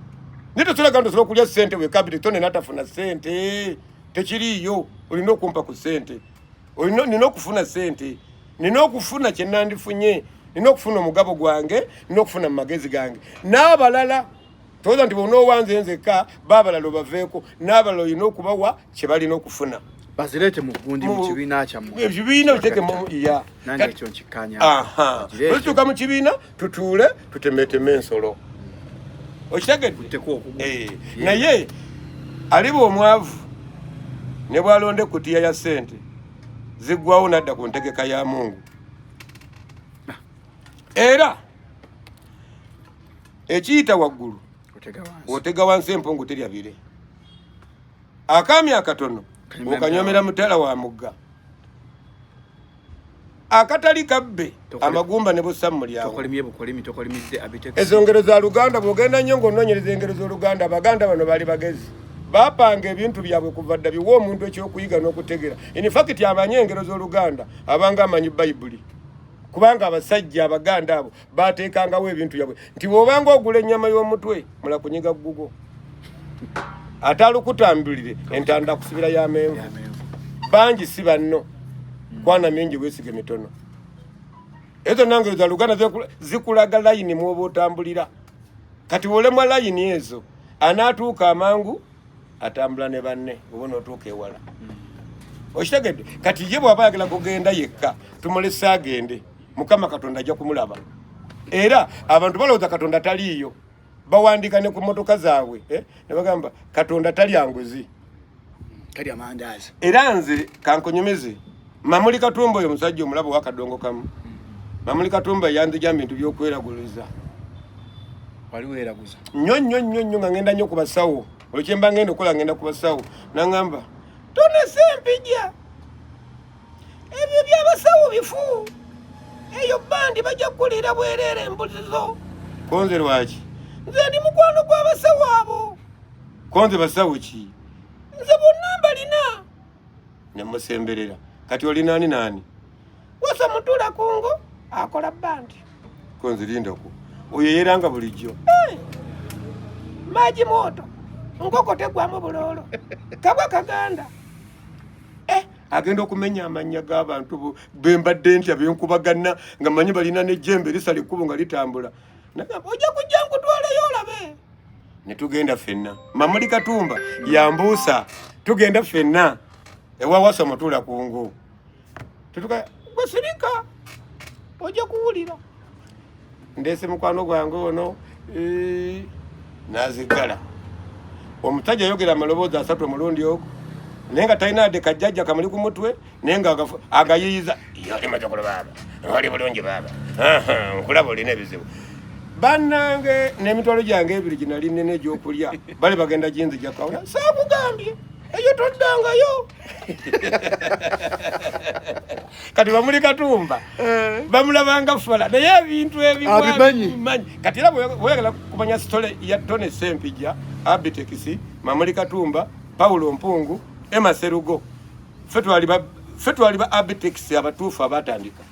naye tosolaga nti osobola okulya ssente weka. Abitex tone natafuna ssente, tekiriiyo. Olina okumpa ku ssente, nina okufuna ssente, nina okufuna kyenandifunye, nina okufuna omugabo gwange, nina okufuna mu magezi gange n'abalala. Towooza nti bw'onoowanze nzekka, baabalala obaveeko, n'abalala olina okubawa kye balina okufuna. Bazireete mu gundi, mu kibiina kyammwe. Ekibiina biteeke mu ya. Nange ekyo nkikkanya. Bwe mu kibiina tutuule tutemeteme ensolo, okitegedde? Eh, naye aliba omwavu ne bwalonda ekutiya ya ssente ziggwawo nadda ku ntegeka ya Mungu. Era ekiyita waggulu otega wansi, empungu terya bire. Akaami akatono okanyomera mutala wa mugga, akatali kabbe amagumba ne bussa mu mulyango. Ezo ngero za Luganda. Bw'ogenda nnyo ng'onoonyereza engero z'Oluganda, Abaganda bano baali bagezi, bapanga ebintu byabwe kuva dda. Biwa omuntu ekyokuyiga n'okutegera. In fact, amanyi engero z'Oluganda abanga amanyi Bayibuli, kubanga abasajja Abaganda abo bateekangawo ebintu byabwe nti bw'obanga ogula ennyama y'omutwe mula kunyiga ggugo, ate alukutambulire entanda kusibira y'amenvu. Bangi si banno kwana mingi, weesige mitono. Ezo nange za Luganda zikulaga layini mwoba otambulira. Kati bwolemwa layini ezo, anaatuuka amangu atambula ne banne, oba n'otuuka ewala, okitegedde? Kati ye bw'aba ayagala kugenda yekka, tumulese agende. Mukama Katonda ajja kumulaba. Era abantu balowooza Katonda taliiyo, bawandiika ne ku motoka zaabwe, eh? Ne bagamba Katonda talya nguzi. Talya mandaazi. Era nze kankunyumize, Mamuli Katumba oyo omusajja omulaba wakadongo kamu, Mamuli Katumba yanzija mu bintu by'okweraguliza. Wali weeraguza? Nnyo nnyo nnyo nnyo, nga ngenda nnyo ku basawo. Olwo ngenda okukola, ngenda ku basawo, naŋŋamba, "Tone Sempijja, ebyo byabasawo bifu, eyo bandi bajja kukulira bwereere embuzi zo." Konze lwaki? Nze ndi mukwano gw'abasawo abo. Konze basawo ki? Nze bonna mbalina. Ne musemberera, "Kati oli nani nani?" "Wasa mutula kungu akola bandi." Konze lindako, oyo yeranga bulijjo, "Maji moto, nkoko tegwamu buloolo, kabwa kaganda." Eh, agenda okumenya amannya g'abantu bembadde ntya benkubagana nga manyi balina nejjembe lisala ekkubo nga litambula. Nagamba, "Ojja kujja nkutwaleyo olabe." Ne tugenda ffenna. Mamuli Katumba yambuusa, tugenda ffenna ewawasa mutula kungu. Tutuka, "Gwe sirika, ojja kuwulira, ndeese mukwano gwange ono." Eh, nazigala omusajja ayogera amaloboozi asatu omulundi ogwo, naye nga talina ade kajjajja kamuli ku mutwe, naye nga agayiyiza. "Oli muzzukulu baaba, oli bulungi baaba? Nkulaba olina ebizibu." Bannange, n'emitwalo gyange 2 ginali nina egyokulya bali bagenda ginzijakaona. Saakugambye eyo toddangayo. Kati bamuli Katumba bamulabanga fala, naye ebintu Abimanyi. ebimanyi. Kati era bweyagala kumanya story ya Tone Sempijja, Abitex, Mamuli Katumba, Paulo Mpungu, Emma Serugo, ffe twali ba Abitex abatuufu abatandika.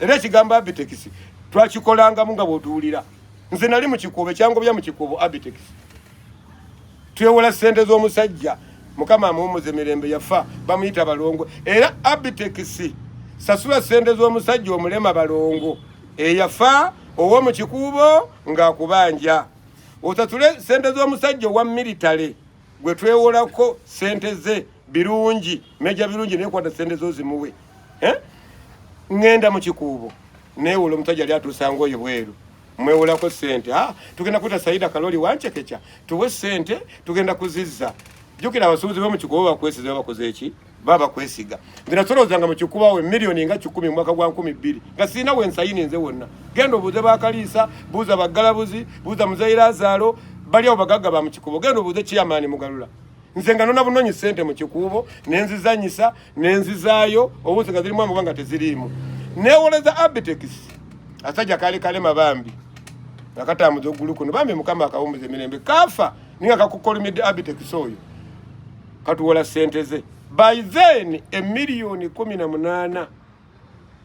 Era ekigambo Abitex twakikolangamu nga bw'otuwulira. Nze nali mu Kikuubo, ekyangobya mu Kikuubo Abitex, twewola sente z'omusajja, Mukama amuwumuze mirembe, yafa bamuyita Balongo. Era Abitex sasula sente z'omusajja omulema Balongo. Eyafa ow'omu Kikuubo ng'akubanja, osasule sente z'omusajja owa militale gwe twewolako sente ze. Birungi meja birungi, nekwata sente zo zimuwe, eh? Ŋŋenda mu Kikuubo, neewola omusajja ali atuusanga oyo bweru, mwewolako sente. Ah, tugenda kwita Saida Kaloli wancekeca, tuwe sente tugenda kuzizza. Jjukira abasuubuzi bo mu Kikuubo bakwesiza, bakoze eki? Baba bakwesiga. Nze nasolozanga mu Kikuubo awo emiliyoni nga 100 mu mwaka gwa 2000 nga sirina wensayini nze wonna. Genda obuuze bakaliisa, buuza baggalabuzi, buuza Muzeyi Lazaalo, bali awo bagagga ba mu Kikuubo. Genda obuuze chairman Mugalula. Nze nga nona bunonyi sente mu Kikuubo, nenzizanyisa, nenzizaayo, obuuzi nga zirimu amagoba nga teziriimu. Newoleza Abitex, asajja kali kalema bambi, nga katambuza ogulu kuno bambi, Mukama akawumbuza emirembe. Kafa ninga kakukolimidde. Abitex oyo katuwola sente ze by then emiliyoni 18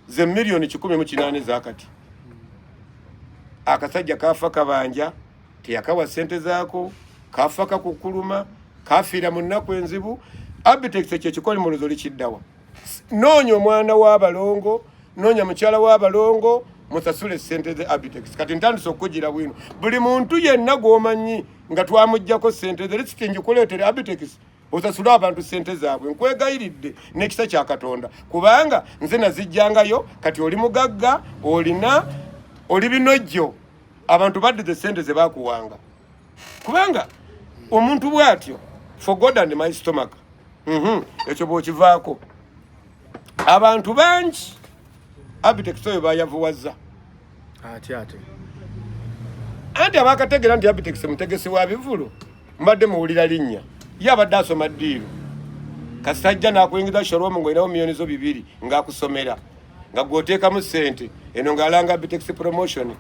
ze miliyoni 108 zakati. Akasajja kafa kabanja, teyakawa sente zaako, kafa kakukuluma, kafiira mu nnaku enzibu. Abitex ekyo ekikolimolozo likiddawa? Noonya omwana w'abalongo, noonya mukyala w'abalongo, musasule sente ze Abitex. Kati ntandise okukugira bwino, buli muntu yenna gw'omanyi nga twamugjako sente ze, lisiti njikuleetere. Abitex, osasule abantu sente zaabwe, nkwegayiridde n'ekisa kya Katonda, kubanga nze nazijjangayo. Kati oli mugagga, olina oli binojjo, abantu baddize sente ze bakuwanga, kubanga omuntu bw'atyo, for God and my stomach. Ekyo bw'okivaako, abantu bangi Abitex oyo bayavuwaza. Atya ate? Anti abakategeera nti Abitex mutegesi wa bivulu, mbadde muwulira linnya, ye abadde asoma ddiiru. Kasajja n'akuyingiza Shalom ng'olinawo miliyoni zo 2 ng'akusomera, nga gw'oteekamu ssente eno ng'alanga Abitex Promotion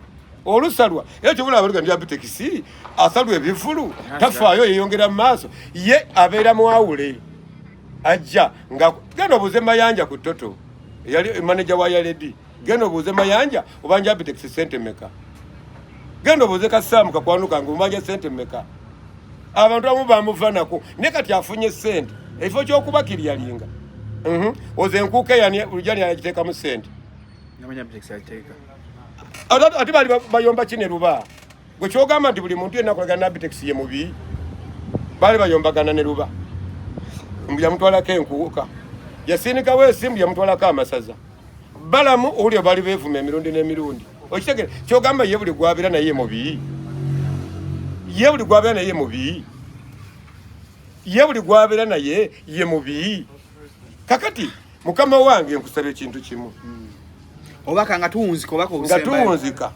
olusalwa. Era kyobula abaluga nti Abitex asalwa ebivulu tafaayo, yeyongera mu maaso. Ye abeera mwawule, ajja nga genda obuuze Mayanja ku Toto, eyali manager wa Yaledi. Genda obuuze Mayanja, obanja Abitex sente meka? Genda obuuze Kasaamu kakwano kange, omubanja sente meka? Abantu abamu bamuva nako, naye kati afunye sente, ekifo ky'okuba kiryalinga. Oze enkuuka eyani lujani yagiteekamu sente? Namanya Abitex agiteeka. Ate baali bayomba kine luba gwe kyogamba nti buli muntu yenna akolagana ne Abitex ye mubi. Baali bayombagana ne luba mbu yamutwalako enkuuka, yasindikawo esimu, yamutwalako amasaza. Balamu owulio baali beevuma emirundi n'emirundi. Okitegere kyogamba ye buli gwabeera naye mubi, ye buli gwabeera naye mubi, ye buli gwabeera naye ye mubi. Kakati mukama wange, nkusaba ekintu kimu. Obaka nga tuwunzika, obaka nga obusembayo. Tuwunzika,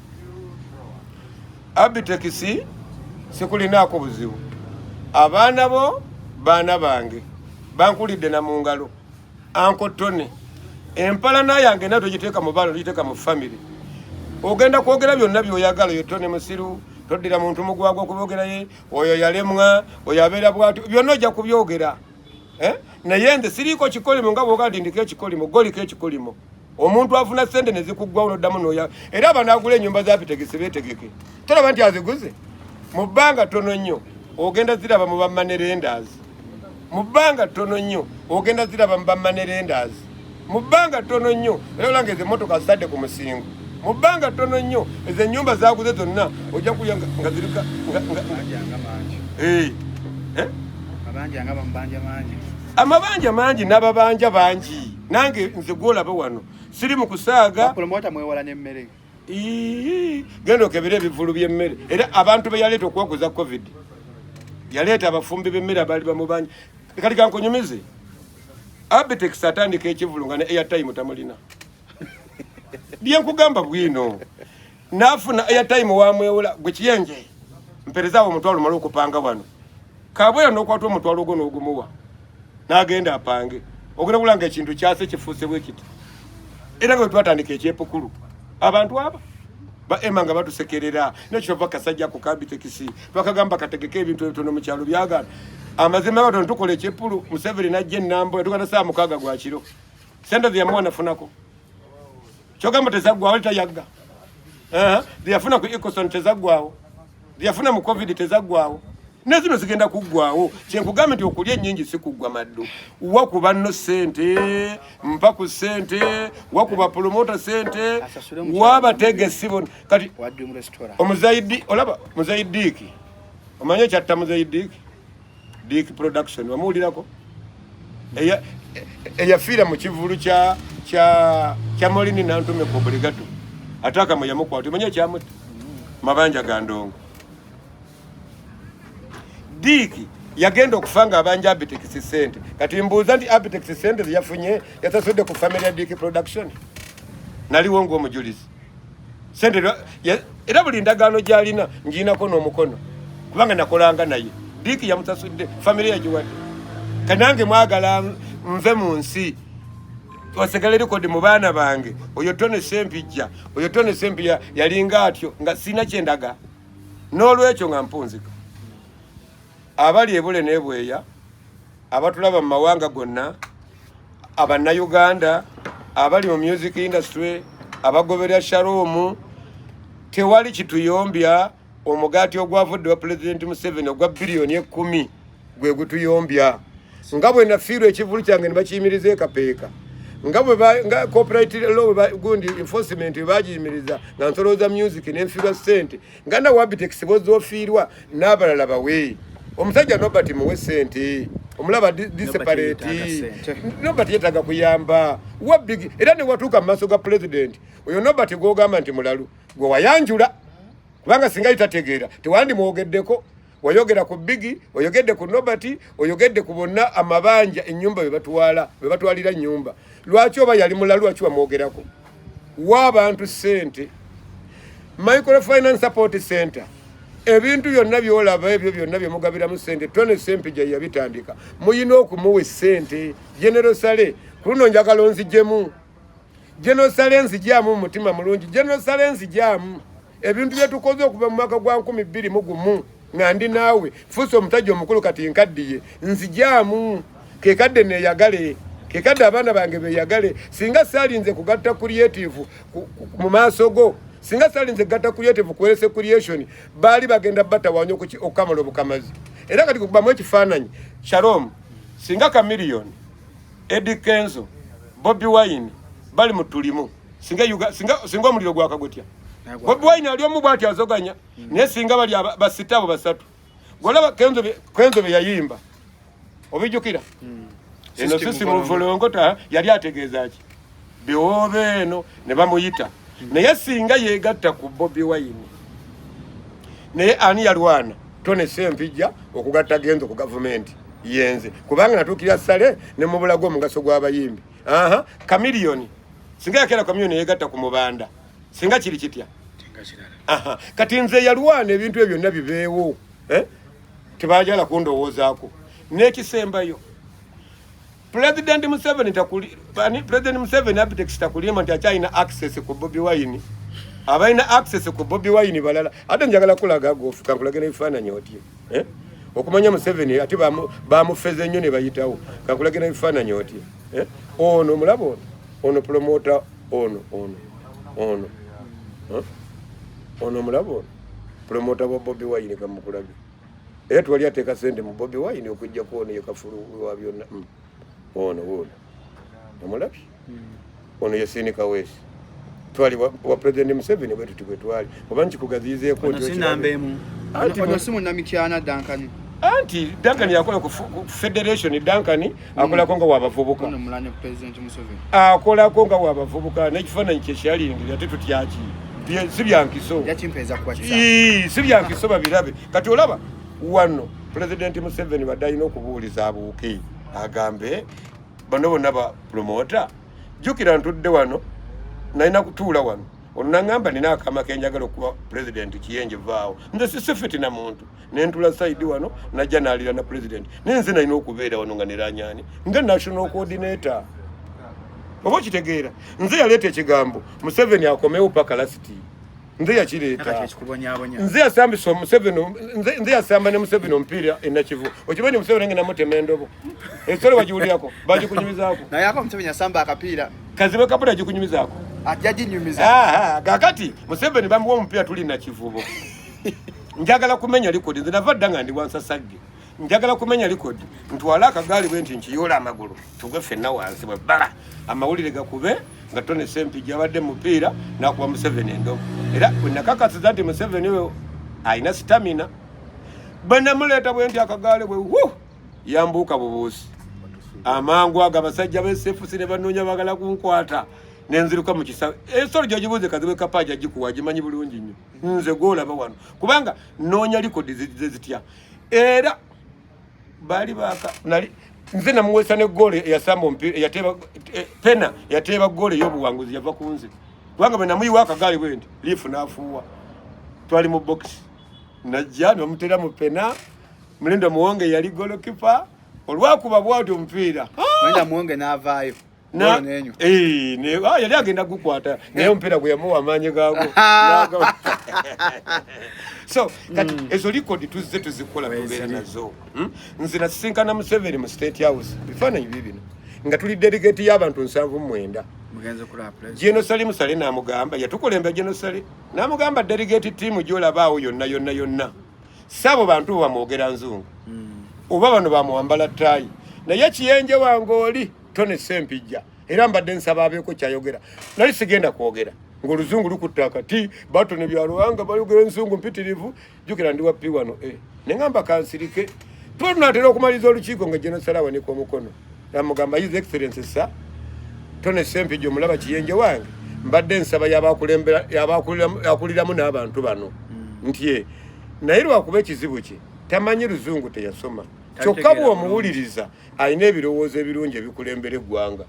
Abitex sikulinaako buzibu. Abaana bo baana bange, bankulidde na mu ngalo. Ankotone empalana yange nayo togiteeka mu baana, togiteeka mu famire. Ogenda kwogera byonna byoyagala, oyo Tone musiru, toddira muntu mugwagwa okuboogeraye, oyo yalemwa, oyo abeera bwati, byonna ojja kubyogera. Eh? Naye nze siriiko kikolimo nga bwoga nti ndiko ekikolimo, goliko ekikolimo. Omuntu afuna sente nezikuggwawo noddamu noya. Era abanaagula ennyumba za Bitegese beetegeke, tolaba nti aziguze mu bbanga ttono nnyo, ogenda ziraba mu ba money lenders mu bbanga ttono nnyo, ogenda ziraba mu ba money lenders mu bbanga ttono nnyo. Era olanga ezo emmotoka zitadde ku musingo mu bbanga ttono nnyo, ezo ennyumba zaguze zonna ojja kulya nga zirika Amabanja mangi. Eh, eh? Amabanja nga bamubanja mangi. Amabanja mangi n'ababanja bangi. Nange nze gwolaba wano siri mu kusaaga. Promota mwewala n'emmere. Ii, genda okebere ebivulu by'emmere. Era abantu be yaleeta okuwaguza COVID, yaleeta abafumbi b'emmere abaali bamubanja. Kati kankunyumize, Abitex atandika ekivulu nga ne airtime tamulina. Byenkugamba bwino, naafuna airtime wamwewola. Gwe kiyenje, mperezaawo omutwalo male okupanga wano. Kabwera n'okwata omutwalo gwo n'ogumuwa n'agenda apange, ogenda kulanga ekintu kyase kifuuse bwe kiti. Era nga bwe twatandika ekyepukulu, abantu aba ba ema nga batusekerera nekyova kasajja ku kabitekisi twakagamba kategeke ebintu ebitono mu kyalo, byagaana. Amazima gatono, tukola ekyepulu, Museveni najja enambo yatuganda saa 6 gwa kiro. Sente zeyamuwa nafunako, kyogamba tezaggwawo, tayagga zeyafuna ku Ecoson tezaggwawo, zeyafuna mu COVID tezaggwawo. Nezino zigenda kuggwawo. Kyenkugambe nti okulya ennyingi si kuggwa maddu. Wakuba nno ssente, mpa ku ssente, wakuba promota ssente, wabategesi bona. Kati omuzaidi olaba muzaidiki, omanyi ekyatta muzaidiki Dick Production wamuwulirako eyafiira mu kivulu kya kya kya Molini Nantume ku Obligato ate akamwe yamukwata, omanyi ekyamutta mabanja ga ndongo. Dick yagenda okufa nga abanja Abitex sente. Kati mbuuza nti Abitex sente zeyafunye yasasudde ku family ya Dick Production? Naliwo ng'omujulizi. Sente era buli ndagaano gy'alina ngiinako n'omukono kubanga nakolanga naye. Dick yamusasudde, family yagiwadde. Kanange mwagala nve mu nsi wasigale rekodi mu baana bange, oyo Tony Sempijja, oyo Tony Sempijja yalinga atyo nga sirina kyendaga. N'olwekyo nga mpunzika abali ebule n'ebweya, abatulaba mu mawanga gonna, abannayuganda abali mu music industry, abagoberera Shalom, tewali kituyombya. Omugaati ogwavudde wa Pulezidenti Museveni ogwa 10 biliyoni gwe gutuyombya. Nga bwe nafiirwa ekivulu kyange ne bakiyimiriza ekapeeka, nga bwe nga copyright law gundi enforcement bwe bagiyimiriza nga nsolooza music nenfiirwa ssente, nga nawe Abitex bw'ofiirwa n'abalala bawe. Omusajja Nobert muwe ssente, omulaba desperate. Nobert yeetaaga kuyamba wa big era ne watuuka mu maaso ga pulezidenti. Oyo Nobert gw'ogamba nti mulalu gwe wayanjula, kubanga singa litategeera tewandimwogeddeko. Wayogera ku Bigi, oyogedde ku Nobert, oyogedde ku bonna amabanja ennyumba bebatwala bebatwalira nnyumba. Lwaki oba yali mulalu, lwaki wamwogerako? Wa abantu ssente, microfinance support center, ebintu byonna byolaba ebyo byonna byemugabiramu ssente, Tony Sempija yabitandika. Muyina okumuwa essente. General Saleh, ku luno njagala onzijemu. General Saleh, nzijaamu mu mutima mulungi. General Saleh, nzijaamu. Ebintu byetukoze okuva mu mwaka gwa 2001 nga ndi naawe, fuusa omusajja omukulu, kati nkaddiye, nzijaamu. Kekadde neeyagale, kekadde abaana bange beeyagale. Singa saalinze kugatta creative mu maaso go, singa saalinze kugatta creative kuwerese creation, baali bagenda batawanya okukamala obukamazi. Era kati kukubamu ekifaananyi, Shalom, singa Chameleone, Eddy Kenzo, Bobi Wine bali mu tulimu, singa omuliro gwakagutya. Bobi Wine ali omu bwati azoganya, naye singa bali basitabo basatu golaba Kenzo bye yayimba obijjukira eno sisi muvulongota yali ategeeza ki biwoobe eno ne bamuyita. Naye singa yeegatta ku Bobi Wine, naye ani yalwana Tone Sempijja okugatta Genzo ku gavumenti? Yenze, kubanga natuukirira Saleh ne mubulaga omugaso gw'abayimbi. Aha, Chameleone, singa yakera Chameleone yeegatta ku Mubanda, singa kiri kitya? Aha, kati nze yalwana ebintu ebyo byonna bibeewo, eh? Tebajala kundowoozaako. N'ekisembayo, President Museveni takuli ani President Museveni Abitex takulimba nti akyalina access ku Bobi Wine. Abalina access ku Bobi Wine balala. Ate njagala kulaga gofu, kankulage n'ebifaananyi otye, eh? Okumanya Museveni ate bamufeze nnyo ne bayitawo. Kankulage n'ebifaananyi otye, eh? Ono mulaba ono, ono promoter ono ono ono, huh? Ono mulaba ono promoter wa Bobi Wine, kamukulage. Era twali ateeka sente mu Bobi Wine okujjako ono ye kafulu wa byonna. Ono wuuno omulabye, ono ye Sini Kaweesi, twali wa President Museveni bwe tuti bwe twali oba nkikugaziyizeeko nti Ono si munnamityana Duncan? Anti Duncan yakola ku federation. Duncan akolako nga wabavubuka. Akolako nga wabavubuka n'ekifaananyi kye kyalingira ate tutyaki si byankiso, si byankiso babirabe. Kati olaba wano Pulezidenti Museveni badde alina okubuuliza abuuke agambe bano bonna ba promota. Jjukira ntudde wano, nalina kutuula wano, ono naŋŋamba nina akama kenjagala okuba pulezidenti kiyenje vaawo. Nze sisifitina muntu, nentula side wano, najja nalira na pulezidenti, naye nze nalina okubeera wano nga neranyani nga national coordinator, oba okitegeera. Nze yaleeta ekigambo Museveni akomewo paka last, nze yakireeta, nze yasambisa Museveni, nze yasamba ne Museveni omupiira enakivu. Okimanyi Museveni nge namutema endobo, esole wagiwulirako bagikunyumizaako? Naye ako Museveni yasamba akapiira. Kazibe kapula gikunyumizaako? Ajja ginyumiza. Kakati Museveni bamuwa omupiira tuli Nakivubo. Njagala kumenya likodi. Nze nava dda nga ndi wansasagge. Njagala kumenya likodi, ntwale akagaali bwe nti nkiyoola amagulu, tugwe ffenna wansi bwe bbala, amawulire gakube nga Tony Ssempijja abadde mupiira n'akuba Museveni endobo. Era bwe nakakasiza nti Museveni oyo alina stamina, bwe namuleeta bwe nti akagaali bwe wu yambuuka bubuusi amangu ago, abasajja b'esefusi ne banoonya bagala kunkwata, nenziruka mu kisawe. Ensolo gyogibuuze Kazibwe Kapaja gikuwa, gimanyi bulungi nnyo. Nze gwolaba wano kubanga noonya likodi zize zitya, era baali baka nali nze namuweesa ne goolo eyasamba omupiira, eyateeba pena, yateeba goolo ey'obuwanguzi, yava ku nze, kubanga bwe namuyiwa akagaali bwe nti liifu n'afuuwa. Twali mu bokisi, najja nebamuteera mu pena. Mulindo Muwonge yali golokipa, olwakuba bwati omupiira Mulinda Muwonge n'avaayo. Eh, yali agenda gukwata, naye omupiira gwe yamuwa amaanyi gaago. So kati ezo likodi tuzze tuzikola, tubeera nazo. Nze nasisinkana Museveni mu State House, bifaananyi biibino, nga tuli delegate y'abantu 79. General Salim Saleh n'amugamba, yatukulemba General Saleh n'amugamba, delegate team gy'olabaawo yonna yonna yonna, saabo bantu bo bamwogera nzungu oba bano bamuwambala ttaayi, naye kiyenje wange oli Tony Sempijja, era mbadde nsaba abeeko kyayogera. Nali sigenda kwogera ng'oluzungu lukutta akati, batone byaluwanga bayogera enzungu mpitirivu. Jjukira ndi wa P wano e neŋamba kansirike. Tuba tunatera okumaliriza olukiiko nga General Saleh awanika omukono, namugamba, "His Excellence Sir Tony Sempijja, omulaba kiyenje wange, mbadde nsaba yabakuliramu n'abantu bano nti naye lwakuba ekizibu kye tamanyi luzungu, teyasoma, kyokka bw'omuwuliriza alina ebirowoozo ebirungi ebikulembera eggwanga."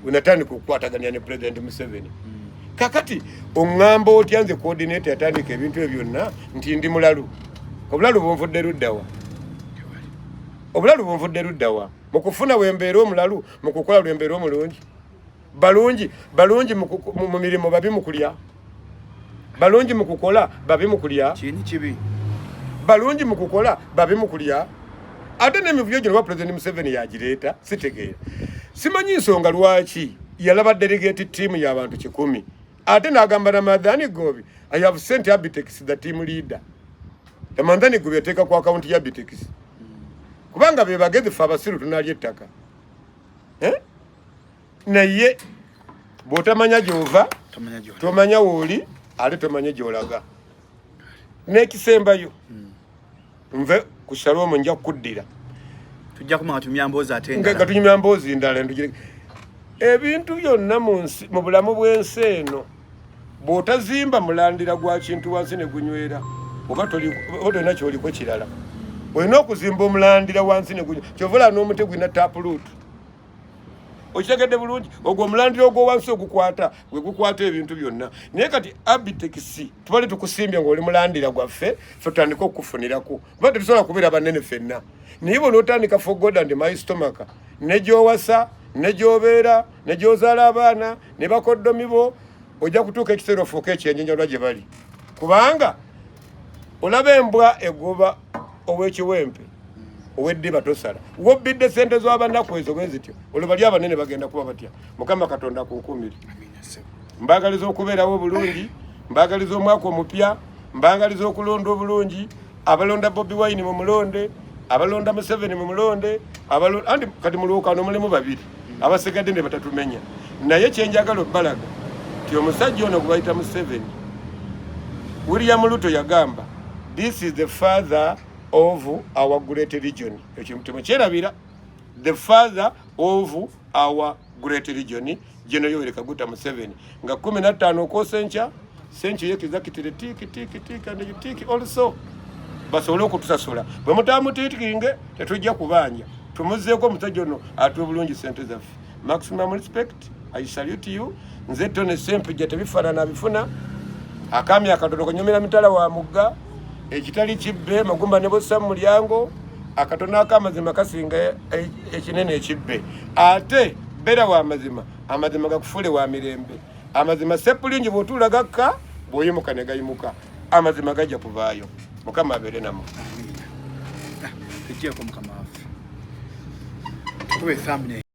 Wenatandika okukwataganya ne President Museveni. Kakati oŋŋamba otya nze coordinator yatandika ebintu ebyo byonna nti ndi mulalu? Obulalu bunvudde luddawa? Obulalu bunvudde luddawa? Mu kufuna wembeera omulalu, mu kukola lwembeera omulungi. Balungi balungi mu mirimu, babi mu kulya. Balungi mu kukola, babi mu kulya. Kini kibi. Balungi mu kukola, babi mu kulya. Ate n'emivuyo gino oba President Museveni yagireeta sitegeera. Simanyi nsonga lwaki yalaba delegate team y'abantu 100, ate n'agamba Ramadhani Gobi, "I have sent Abitex the team leader." Ramadhani Gobi yateeka ku akawunti ya Abitex, kubanga be bagezi, ffe abasiru tunalya ettaka, eh? Naye bw'otamanya gy'ova, tomanya wooli, ate tomanya gy'olaga. N'ekisembayo, nve ku Shalom, nja kukuddira. Tujja kuma tunyumya mboozi ate nga tunyumya mboozi ndala. Ntugire ebintu byonna mu nsi, mu bulamu bw'ensi eno, bw'otazimba mulandira gwa kintu wansi ne gunywera, oba tolina kyoliko kirala. Olina okuzimba omulandira wansi ne gunywera. Kyova olaba n'omuti gulina taproot. Okitegedde bulungi? Ogwo omulandira ogwo wansi ogukwata, gwe gukwata ebintu byonna. Naye kati Abitex tubale tukusimbye ng'oli mulandira gwaffe, ffe tutandike okukufunirako, kuba tetusobola kubeera banene ffenna. Naye bona otandika for God and my stomach, ne gy'owasa, ne gy'obeera, ne gy'ozaala abaana, ne bakoddomi bo, ojja kutuuka ekiseera ofuuke ekyenjenjalwa gye bali, kubanga olaba embwa egoba ow'ekiwempe ow'eddiba tosala. Wobbidde sente z'abanaku ezo bwe zityo, olwo bali abanene bagenda kuba batya? Mukama Katonda akunkuumire. Mbagaliza okubeerawo obulungi, mbagaliza omwaka omupya, mbagaliza okulonda obulungi. Abalonda Bobi Wine mumulonde, abalonda Museveni mumulonde, andi kati mulwokano mulimu babiri abasigadde ne batatumenya. Naye kyenjagala obbalaga ti omusajja ono gwe bayita Museveni, William Ruto yagamba, "This is the father of our great region." Ekyo temukyerabira, the father of our great region, General Yoweri Kaguta Museveni, nga 15 okwosa enkya senki yekizakitire tick tick tick and you tick also, basobole okutusasula. Bwe mutamutiikinge tetujja kubanja. Tumuzeeko omusajja ono atuwe bulungi sente zaffe. Maximum respect, I salute you. Nze Tony Sempijja, tebifaanana bifuna akami akatono kanyomera mitala wa mugga, ekitali kibbe magumba ne bossa mu mulyango. Akatono ak'amazima kasinga ekinene ekibbe. Ate beera wa mazima, amazima gakufuule wa mirembe. Amazima sepulingi, bw'otuula gakka, bw'oyimuka ne gayimuka. Amazima gajja kuvaayo. Mukama abeere nammwe. Tujjeeko mukama waffe, tukube thumbnail.